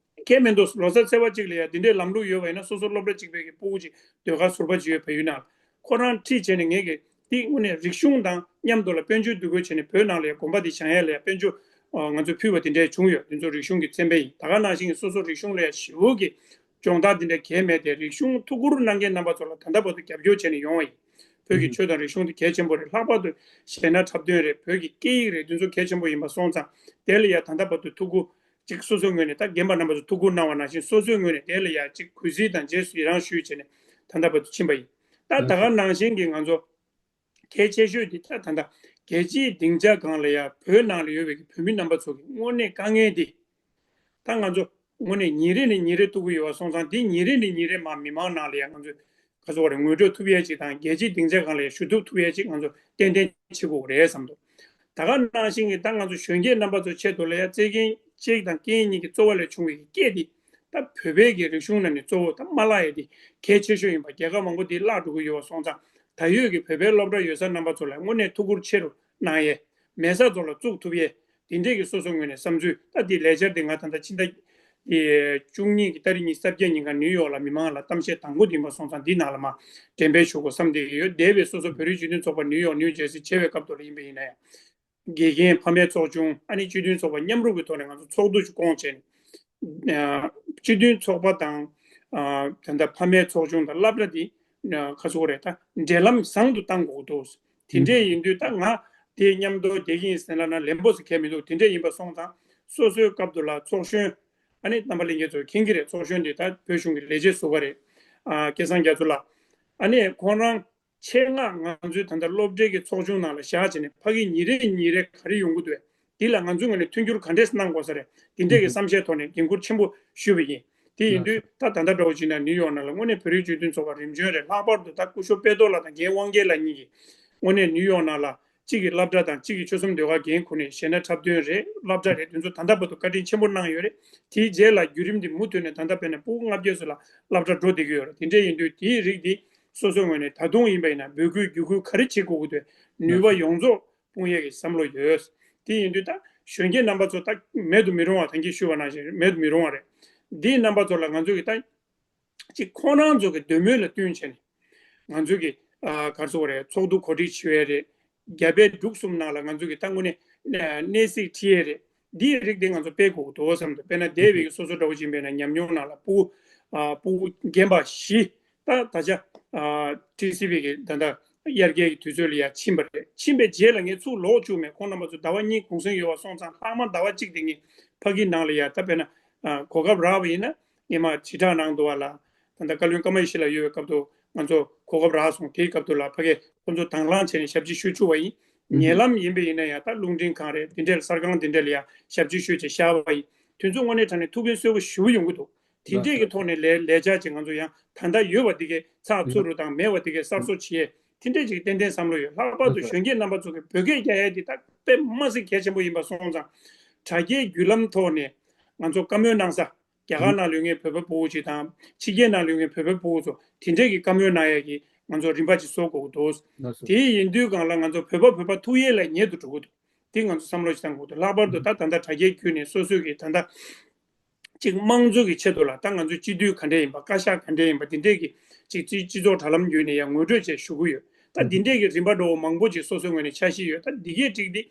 ཁྱད་མི་འདུག། ལོ་གསར་ཚེས་པ་གཅིག་ལ་ཡ་འདི་འདྲའི་ལམ་ལུགས་ཡོད་པ་ཡིན་ན་སོ་སོ་སློབ་གྲྭ་གཅིག་པའི་གི་ཕྲུ་གུ་ཅིག་ཟློས་གར་ཟུར་པ་ཅིག་ཡོད་བལ་ཡུལ་ནང་། ཁོ་རང་ཁྲིད་བྱས་ནས་ངེད་ཀྱི་འདི་དངོས་གནས་རིག་གཞུང་དང་མཉམ་དུ་ལ་དཔལ་འབྱོར་འདུ་འགོད་བྱས་ནས་བོད་ནང་ལ་ཡ་དགོན་པ་འདི་བཞེངས་ཡ་ལ་ཡ་དཔལ་འབྱོར་ང་ཚོ་ཕུལ་བ་དེ་འདྲ་བྱུང་ཡོད། དེ་ཚོ་རིག་གཞུང་གི་མཚན་དཔེ་ཡིན། ད་ག་ནང་བཞིན་གྱི་སོ་སོ་རིག་གཞུང་ལ་ཡ་ཞེ་པོ་གི་སྦྱོང་བརྡར་དེ་འདྲ་གལ་མེད་དེ། རིག་གཞུང་ཐུགས་ཁུར་གནང་མཁན་རྣམ་པ་ཚོ་ལ་ད་ལྟ་བར་དུ་རྒྱབ་སྐྱོར་བྱས་ནས་ཡོང་བ་ཡིན། བོད་ཀྱི་ཆོས་དང་རིག་གཞུང་དེ་གལ་ཆེན་པོ་རེད། ལྷག་པར་དུ་གཞས་སྣ་འཁྲབ་སྟོན་རེད། བོད་ཀྱི་སྐད་ཡིག་རེད། དེ་ཚོ་གལ་ཆེན་པོ་ཡིན་པ་སོང་ཙང་དེ་ལ་ཡ་ད་ལྟ་བར་དུ་ཐུགས་ཁུར་ཅིག་སོ་སོའི་ངོས་ནས་ད་རྒན་པ་རྣམ་པ་ཚོ་ཐུགས་ཁུར་གནང་བ་ནང་བཞིན་སོ་སོའི་ངོས་ནས་དེ་ལ་ཡ་ཅིག་གུས་བརྩི་དང་རྗེས་སུ་ཡི་རང་ཞུས་བྱས་ནས་ད་ལྟ་བར་དུ་ཕྱིན་པ་ཡིན། ད་ད་ག་ནང་བཞིན་གྱི་ང་ཚོ་གལ་ཆེ་ཤོས་དེ་ད་ད་ལྟ་རྒྱལ་སྤྱིའི་སྡིངས་ཆ་སྒང་ལ་ཡ་བོད་ནང་ལ་ཡོད་པའི་གི་བོད་མི་རྣམ་པ་ཚོ་གི་དངོས་གནས་དཀའ་ངལ་དེ། ད་ང་ཚོ་དངོས་གནས་ཉིན་རེ་ནས་ཉིན་རེ་ཐུག་གི་ཡོད་པ་སོང་ཙང་། དེ་ཉིན་རེ་ནས་ཉིན་རེ་མ་མི་མང་ནང་ལ་ཡང་ང་ཚོས་ག་ཚོད་རེ་ངོ་སྤྲོད་ཐུབ་ཡས་ཅིག་དང་། རྒྱལ་སྤྱིའི་སྡིངས་ཆ་སྒང་ལ་ཡང་ཞུ་གཏུག་ཐུབ་ཡས་ཅིག་ང་ཚོ་ཏན་ཏན་བྱེད་དགོས་རེད་བསམ་འདུག། ད་ག་ནང་བཞིན་གྱི་ད་ང་ཚོ་གཞོན་སྐྱེས་རྣམ་པ་ཚོ་ཆེད་དུ་ལ་ཡང་བརྩེ་མཁན་གཅིག་དང་རྐྱེན་གཉིས་ཀྱི་རྩོལ་བ་ལས་བྱུང་བའི་སྐད་དེ་ད་བོད་པའི་གི་རིག་གཞུང་ནང་ནས་གཙོ་བོ་ད་མ་བརླག་ཡས་དེ་གལ་ཆེ་ཤོས་ཡིན་པ། རྒྱལ་ཁབ་མང་པོ་དེ་བརླག་འགྲོ་གི་ཡོད་པ་སོང་ཙང་། ད་ཡོད་ཀྱི་བོད་པའི་སློབ་གྲྭ་ཡོད་ས་རྣམ་པ་ཚོ་ལ་དངོས་གནས་ཐུགས་ཁུར་ཆེ་རུ་གནང་ཡས། མེད་ས་ཚོ་ལ་བཙུགས་ཐུབ་ཡས། དེ་འདྲས་ཀྱི་སོ་སོ་ངོས་ནས་བསམ་ཚུལ། ད་དེ་ལས་འཆར་དེ་ང་ད་ལྟ་ཕྱི་ཟླ་དེ་བཅུ་གཉིས་ཀྱི་ཏ་རིག་ཉི་ཤུ་རྩ་བརྒྱད་ཉིན་ག་ནིའུ་ཡོག་ལ་མི་མང་ལ་གཏམ་བཤད་དང་པོ་དེ་ཡིན་པ་སོང་ཙང་། འདི་ནང་ལ་མ་འགྲེམས་སྤེལ་ཞུ་དགོས་བསམ་བསྡད་ཀྱི་ཡོད། འདས་པའི་སོ་སོ་བོད་རིགས་སྤྱི་མཐུན་ཚོགས་པ་ནིའུ་ཡོག་ནིའུ་ཇར་སི་བྱེ་བའི་སྐབས་ཐོག་ལ་ཡིན་པ་ཡིན་ན་ཡང་། དགེ་རྒན་ཕ་མའི་ཚོགས་ཆུང་ཨ་ནི་སྤྱི་མཐུན་ཚོགས་པ་མཉམ་རུབ་ཀྱི་ཐོག་ནས་ང་ཚོ་ཚོགས་འདུ་ཞིག་བསྐོང་བྱས་ནས། ཨ། སྤྱི་མཐུན་ཚོགས་པ་དང་། ཨ། ད་ལྟ་ཕ་མའི་ཚོགས་ཆུང་དང་སློབ་གྲྭ་འདི། ཨ། ག་ཚོད་རེད། ད་འབྲེལ་ལམ་བཟང་དུ་གཏང་དགོས་འདུག་དེ་འདྲས་ཡིན་དུས་ད་ང་དེ་མཉམ་དུ་བསྡད་ཀྱི་ཡིན་ཟེར་ན་ན་ལན་པོ་ཟེར་མཁན་མི་འདུག་དེ་འདྲས་ཡིན་པ་སོང་ཙང་སོ་སོའི་སྐབས་དུ་ལ་ཚོགས་གཞོན། ཨ་ནི་རྣམ་པ་ལྷན་རྒྱས་ཚོ་མཁྱེན་གྱི་རེད། ཚོགས་གཞོན་འདི་ད་བོད་གཞུང་གི་ལས་བྱེད་ཟུར་པ་རེད། ཨ། སྐལ་བཟང་རྒྱ་མཚོ་ལགས། ཨ་ནི་ཁོང་རང་ཆེད་མངགས་ང་ཚོའི་ད་ལྟ་སློབ་གྲྭའི་གི་ཚོགས་ཆུང་ནང་ལ་བཞག་བྱས་ནས་ཕ་གི་ཉིན་རེ་ཉིན་རེ་ག་རེ་ཡོང་གི་འདུག་འདི་ལ་ང་ཚོའི་ངོས་ནས་མཐུན་འགྱུར་ག་འདྲས་གནང་དགོས་ས་རེད། འདི་འདྲས་ཀྱི་བསམ་ཤེས་ཐོག་ནས་འགན་འཁུར་ཆེན་པོ་ཞུས་པ་ཡིན། དེ་ཡིན་དུས་ད་ད་ལྟ་འདྲ་བོ་བྱས་ན་ནིའུ་ཡོག་ནང་ལ་དངོས་གནས་བོད་རིགས་སྤྱི་མཐུན་ཚོགས་པ་རིམ་བྱོན་རེད། ལྷག་པར་དུ་ད་སྐུ་ཞབས་དཔལ་རྡོར་ལགས་དང་རྒན་དབང་རྒྱལ་ལགས་གཉིས་ཀྱིས་དངོས་གནས་ནིའུ་ཡོག་ནང་ལ་གཅིག་གི་སློབ་གྲྭ་དང་གཅིག་གི་ཆོལ་གསུམ་ཟློས་གར་འགན་འཁུར་ནས་གཞས་སྣ་འཁྲབ་སྟོན་རེད། སློབ་གྲྭ་རེད། དེ་ཚོ་ད་ལྟ་བར་དུ་བཀའ་དྲིན་ཆེན་པོ་གནང་ཡོད་རེད། དེའི་རྗེས་ལ་བརྒྱུད་རིམ་འདི་མུ་མཐུད་ནས་ད་ལྟ་དཔེར་ན་སྤུ་གུ་ལྔ་བརྒྱ་ཙམ་ལ་སློབ་གྲྭ་འགྲོ་བསྡད་ཀྱི་ཡོད་རེད། དེ་འདྲས་ཡིན་དུས་དེའི་རིགས་འདི་སོ་སོའི་ངོས་ནས་ད་དུང་ཡིན་པ་ཡིན་ན་འབོད་སྐུལ་བརྒྱུད་སྐུལ་ག་རེ་བྱེད་དགོས་ཀྱི་འདུག་ནུས་པ་ཡོངས་རྫོགས་སྤུངས་ཡས་ཀྱི་བསམ་བློ་ཡོད། དེ་ཡིན་དུས་ད་གཞོན་སྐྱེས་རྣམ་པ་ཚོ་ད་མེད་དུ་མི་རུང་བ་ད་གིན་ཞུས་པ་ནང་བཞིན་མེད་དུ་མི་རུང་བ་རེད། འདིའི་རྣམ་པ་ཚོ་ལ་ང་ཚོ་གི་ད་ཅིག་ཁོང་རང་ཚོ་གི་འདོད་མོས་ལ་བསྟུན་བྱས་ནས་ང་ཚོ་གི་ཨ་ག་རེ་ཟེར་དགོས་རེད། ཚོགས་འདུ་གོ་སྒྲིག་བྱེད་ཡས་རེད། རྒྱ་བལ་འབྲུག་གསུམ་ནང་ལ་ང་ཚོ་གི་ད་དངོས་གནས་གནས་གཟིགས་ཁྲིད་ཡས་རེད། འདིའི་རིགས་དེ་ང་ཚོ་སྤེལ་དགོས་ཀྱི་འདུག་བསམ་འདུག་དཔེར་ན་འདས་པའི་གི་སོ་སོ་འདྲ་བོ་ཅིག་ཡིན་པས་ན་ཉམས་མྱོང་ནང་ལ་སྤུ་གུ་ཨ་སྤུ་གུ་རྒན་པ་བཞི། ད་ད་ཆ་ཨ་ཊི་སི་ཝི་གི་ད་ལྟ་དབྱར་ཁའི་དུས་ཚོད་ལ་ཡར་ཕྱིན་པ་རེད། ཕྱིན་པའི་རྗེས་ལ་ངས་ཚུར་ལོག་བཅུག་མེད། ཁོང་རྣམ་པ་ཚོ་ཟླ་བ་གཉིས་གུང་སེང་ཡོད་པ་སོང་ཙང་ལྷག་མ་ཟླ་བ་གཅིག་དེ་ངས་ཕ་གིའི་ནང་ལ་ཡར་ད་དཔེར་ན་ཨ་གོ་སྐབས་རག་པ་ཡིན་ན་ངས་མར་དྲིལ་བསྒྲགས་གནང་འདུག་བ་ལ། ད་ལྟ་བཀའ་བློན་ཀརྨ་ཡེ་ཤེས་ལགས་ཡོད་པའི་སྐབས་དུ་ང་ཚོ་གོ་སྐབས་རག་སོང་། དེའི་སྐབས་དུ་ལ་ཕ་གིས་ཁོང་ཚོ་དང་བླངས་བྱས་ནས་ཞབས་ཕྱི་ཞུ་བཅུག་པ་ཡིན། ཉེ་ལམ་ཡིན་པ་ཡིན་ན་ཡང་ད་རླུང་འཕྲིན་ཁང་རེད། དེ་འདྲའི་གསར་ཁང་དེ་འདྲ་ལ་ཡང་ཞབས་ཕྱི་ཞུས་བྱས་བཞག་པ་ཡིན། དེ་ཚོ་དངོས་གནས་དྲང་གནས་ཐུགས་ཕན་གསོས་པོ་ཞེ་པོ་ཡོང་གི་འདུག་དེ་འདྲས་ཀྱི་ཐོག་ནས་ལས་ལས་འཆར་ཅིག་ང་ཚོ་ཡང་ད་ལྟ་ཡོད་པ་འདི་གའི་ཚགས་ཚུད་རུ་དང་མེད་པ་འདི་གའི་གསར་བཟོ་བྱེད་ཡས་དེ་འདྲས་ཅིག་ཏན་ཏན་བསམ་བློ་ཡོད། ལྷག་པར་དུ་གཞོན་སྐྱེས་རྣམ་པ་ཚོ་གི་བོད་སྐད་རྒྱག་ཡས་འདི་ད་དཔེ་མ་སྲིད་གལ་ཆེན་པོ་ཡིན་པ་སོང་ཙང་དྲ་རྒྱའི་བརྒྱུད་ལམ་ཐོག་ནས་ང་ཚོ་བཀའ་མོལ་གནང་ས། རྒྱ་གར་ནང་ལོགས་ངའི་བོད་པ་ཕྲུ་གུ་ཅིག་དང་ཕྱི་རྒྱལ་ནང་ལོགས་ངའི་བོད་པ་ཕྲུ་གུ་ཚོ་དེ་འདྲས་ཀྱི་བཀའ་མོལ་གནང་ཡས་ཀྱི་ང་ཚོ་རིམ་པ་ཅིག་བཟོ་དགོས་ཀྱི་འདུག་དེ་ཡིན་དུས་སྒང་ལ་ང་ཚོ་བོད་པ་བོད་པ་ཐུག་ཡས་ལ་ཉེ་དུ་འགྲོ་གི་འདུག་དེ་ང་ཚོ་བསམ་བློ་ཞིག་བཏང་དགོས་འདུག་ལྷག་པར་དུ་ད་ད་ལྟ་དྲ་རྒྱའི་བརྒྱུད་ནས་སོ་སོའི་གི་ད་ལྟ་ཅིག་དམངས་གཙོ་གི་ཆེད་དུ་ལ་ད་ང་ཚོའི་སྤྱི་འཐུས་ག་འདྲས་ཡིན་པ། བཀའ་ཤག་ག་འདྲས་ཡིན་པ། དེ་འདྲས་ཀྱི་ཅིག་སྤྱི་སྤྱི་ཚོགས་དྲ་ལམ་བརྒྱུད་ནས་ཡང་ངོ་སྤྲོད་བྱས་ཞུ་གི་ཡོད། ད་འདི་འདྲས་ཀྱི་རིམ་པ་འདྲ་བོ་མང་པོ་ཅིག་སོ་སོའི་ངོས་ནས་འཆར་གཞི་ཡོད། ད་འདི་གའི་ཅིག་འདི་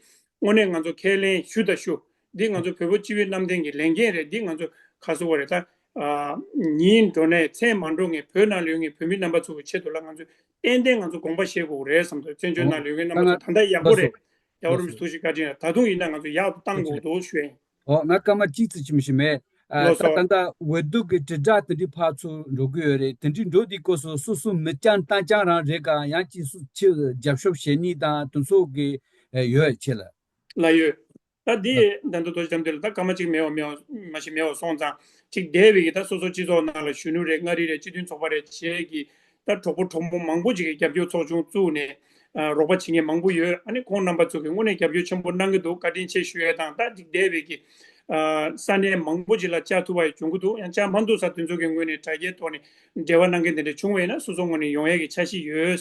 དངོས་གནས་ང་ཚོ་ཁས་ལེན་ཞུ་དང་ཞུ། འདི་ང་ཚོ་བོད་པ་སྤྱི་པའི་གནམ་བསྟན་གྱི་ལས་འགན་རེད། འདི་ང་ཚོ་ག་ཟེར་དགོས་རེད། ད་ཨ་ཉིན་འགྲོ་ནས་མཚན་མ་འགྲོ་ངས་བོད་ནང་ལོགས་ངས་བོད་མི་རྣམ་པ་ཚོ་གི་ཆེད་དུ་ལ་ང་ཚོས་ཏན་ཏན་ང་ཚོ་དགོངས་པ་བཞེས་དགོས་རེད་བསམ་འདུག་བཙན་བྱོལ་ནང་ལོགས་ངས་རྣམ་པ་ཚོ་ད་ལྟ་ཡག་པོ་རེད། རྒྱལ་བ་རིན་པོ་ཆེ་ཐུགས་རྗེ་བཀའ་དྲིན་རེད། ད་དུང་ཡིན་ན་ང་ཚོ་ཡག་ཏུ་བཏང་དགོས་འདུག་ཞུ་ཡ་ཡིན། ཨོ་ང་སྐར་མ་གཅིག་ཙམ་ཅིག་མི་ཤེས་མེད། ཨ་ལགས་ད་སོ། ད་ལྟ་འོས་བསྡུ་གི་དྲིལ་བསྒྲགས་དེ་འདྲའི་ཕར་ཚུར་འགྲོ་གི་ཡོད་རེད། དེ་འདྲའི་འགྲོ་དུས་སྐབས་སུ་སོ་སོ་མི་རྐྱང་རྐྱང་རང་རེད་ག་ཡང་ཅིག་སུ་ཆེ་རྒྱབ་སྐྱོར་བྱེད་ནི་དང་དེ་ཚོ་གི་ཨེ་ཡོད་ཆེ་ལ། ལགས་ཡོད། ད་འདི་ད་ལྟ་རྡོ་རྗེ་རྒྱ་མཚོ་ལ་ད་སྐར་མ་གཅིག་མེད་པ་མེད་པ་མ་ཞིག་མེད་པ་སོང་ཙང་ཅིག་འདས་པའི་གི་ད་སོ་སོ་སྤྱི་ཚོགས་ནང་ལ་གཞོན་ནུ་རེད། མངའ་རིས་རེད། སྤྱི་མཐུན་ཚོགས་པ་རེད་བྱས་གི་ད་གྲོགས་པོ་གྲོགས་མོ་མང་པོ་ཅིག་གིས་རྒྱབ་སྐྱོར་ཚོགས་ཆུང་བཙུགས་ནས་ཨ་རོགས་པ་བྱེད་མཁན་མང་པོ་ཡོད། ཨ་ནི་ཁོང་རྣམ་པ་ཚོ་གིས་དངོས་གནས་རྒྱབ་སྐྱོར་ཆེན་པོ་གནང་གི་འདུག་བཀའ་དྲིན་ཆེ་ཞུ་ཡས་དང་། ད་ཅིག་འདས་པའི་གི་ཨ་ས་གནས་མང་པོ་ཅིག་ལ་བཅར་ཐུབ་པ་ཡང་བྱུང་གི་འདུག་ཡང་བཅར་མ་ཐུབ་ས་དེ་ཚོ་གི་ངོས་ནས་དྲ་རྒྱའི་ཐོག་ནས་འབྲེལ་བ་གནང་མཁན་དེ་འདྲ་བྱུང་བ་ཡིན་ན་སོ་སོ་ངོས་ནས་ཡོང་ཡས་ཀྱི་འཆར་གཞི་ཡོད།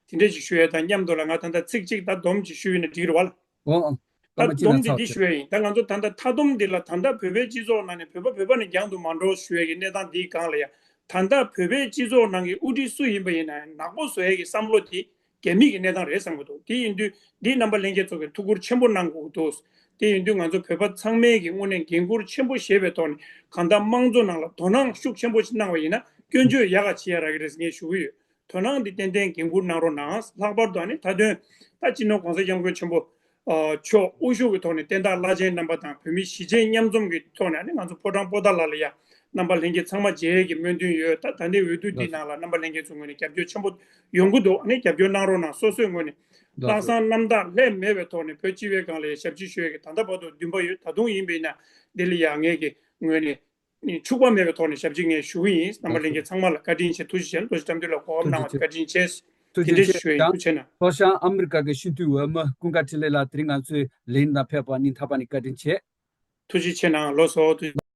དེ་འདྲ་ཅིག་ཞུ་ཡས་དང་མཉམ་དུ་ལ་ང་ད་ལྟ་ཚིག་གཅིག་ད་སྡོམ་ཅིག་ཞུས་ཡིན་ན་འགྲིག་གི་རེད་བ། ཨོ་ཨོ། ད་སྡོམ་འདི་འདི་ཞུ་ཡ་ཡིན། ད་ང་ཚོ་ད་ལྟ་མཐའ་སྡོམ་འདི་ལ་ད་ལྟ་བོད་པའི་སྤྱི་ཚོགས་ནང་ནས་བོད་པ་བོད་པ་ནས་རྒྱང་དུ་མ་འགྲོ་ཞུ་ཡ་གི་གནས་སྟངས་འདིའི་སྒང་ལ་ཡ། ད་ལྟ་བོད་པའི་སྤྱི་ཚོགས་ནང་གི་དབུ་ཁྲིད་སུ་ཡིན་པ་ཡིན་ན་ཡང་ནག་པོ་བཟོ་ཡ་གི་བསམ་བློ་དེ་རྒྱ་མི་གི་གནས་སྟངས་རེད་བསམ་གི་འདུག་དེ་ཡིན་དུས་འདི་རྣམ་པ་ལྷན་རྒྱས་ཚོ་གི་ཐུགས་ཁུར་ཆེན་པོ་གནང་དགོས་ཀྱི་འདུག་དེ་ཡིན་དུས་ང་ཚོ་བོད་པ་ཚང་མས་གི་དངོས་གནས་འགན་ཁུར་ཆེན་པོ་བཞེས་པའི་ཐོག་ནས་གང་ལྟར་དམངས་གཙོ་ནང་ལ་དོ་སྣང་ཤུགས་ཆེན་པོ་ཞིག་གནང་བ་ཡིན་ན་སྐྱོན་བརྗོད་ཡག་ག་བྱེད་ཡ་རག་གི་རེད་ངས་ཞུ་གི་ཡོད། དོ་སྣང་འདི་ཏན་ཏན་འགན་འཁུར་གནང་རོགས་གནང་། ལྷག་པར་དུ་ཨ་ནི་མཐའ་དོན་ད་སྤྱི་ནོར་༸གོང་ས་༸སྐྱབས་མགོན་ཆེན་པོ་ཨ་མཆོག་དབུ་བཞུགས་ཀྱི་ཐོག་ནས་བསྟན་བདག་བླ་ཆེན་རྣམ་པ་དང་བོད་མི་གཞིས་བྱེས་མཉམ་འཛོམས་ཀྱི་ཐོག་ནས་ཨ་ནི་ང་ཚོ་ཕོ་བྲང་པོ་ཏཱ་ལ་ལ་ཡ་རྣམ་པ་ལྷན་རྒྱས་ཚང་མ་མཇལ་ཡས་ཀྱི་སྨོན་འདུན་ཡོད། ད་ད་ལྟའི་འོས་བསྡུ་འདི་ནང་ལ་རྣམ་པ་ལྷན་རྒྱས་ཚོའི་ངོས་ནས་རྒྱབ་སྐྱོར་ཆེན་པོ་ཡོང་གི་འདུག་ཨ་ནི་རྒྱབ་སྐྱོར་གནང་རོགས་གནང་། སོ་སོའི་ངོས་ནས་ལྷག་བསམ་རྣམ་དག་ལྷད་མེད་པའི་ཐོག་ནས་བོད་སྤྱི་པའི་སྒང་ལ་ཡ་ཞབས་ཕྱི་ཞུ་ཡས་ཀྱི་ད་ལྟ་བར་དུ་འདུན་པ་ཡོད། ད་དུང་ཡིན་པ་ཡིན་ན་འདི་ལ་ཡ་ངས་ཀྱི་ངོས་ནས། འཕྱུགས་པ་མེད་པའི་ཐོག་ནས་ཞབས་ཕྱི་ངས་ཞུ་གི་ཡིན། རྣམ་པ་ལྷན་རྒྱས་ཚང་མ་ལ་བཀའ་དྲིན་ཆེ། ཐུགས་རྗེ་ཆེ། རྡོ་རྗེ་རྒྱ་མཚོ་ལ་གོ་སྐབས་གནང་བ་བཀའ་དྲིན་ཆེ། དེ་འདྲས་ཞུ་ཡིན། ཐུགས་རྗེ་ཆེ་གནང་། ལྷོ་བྱང་ཨ་མི་རི་ཀ་གི་སྤྱི་འཐུས་འོས་མི་ཀུན་དགའ་འཕྲིན་ལས་ལགས་དེ་རིང་ང་ཚོའི་ལས་རིམ་ནང་ཕེབས་པར་སྙིང་ཐག་པ་ནས་བཀའ་དྲིན་ཆེ། ཐུགས་རྗེ་ཆེ་གནང་། ལགས་སོ། ཐུགས།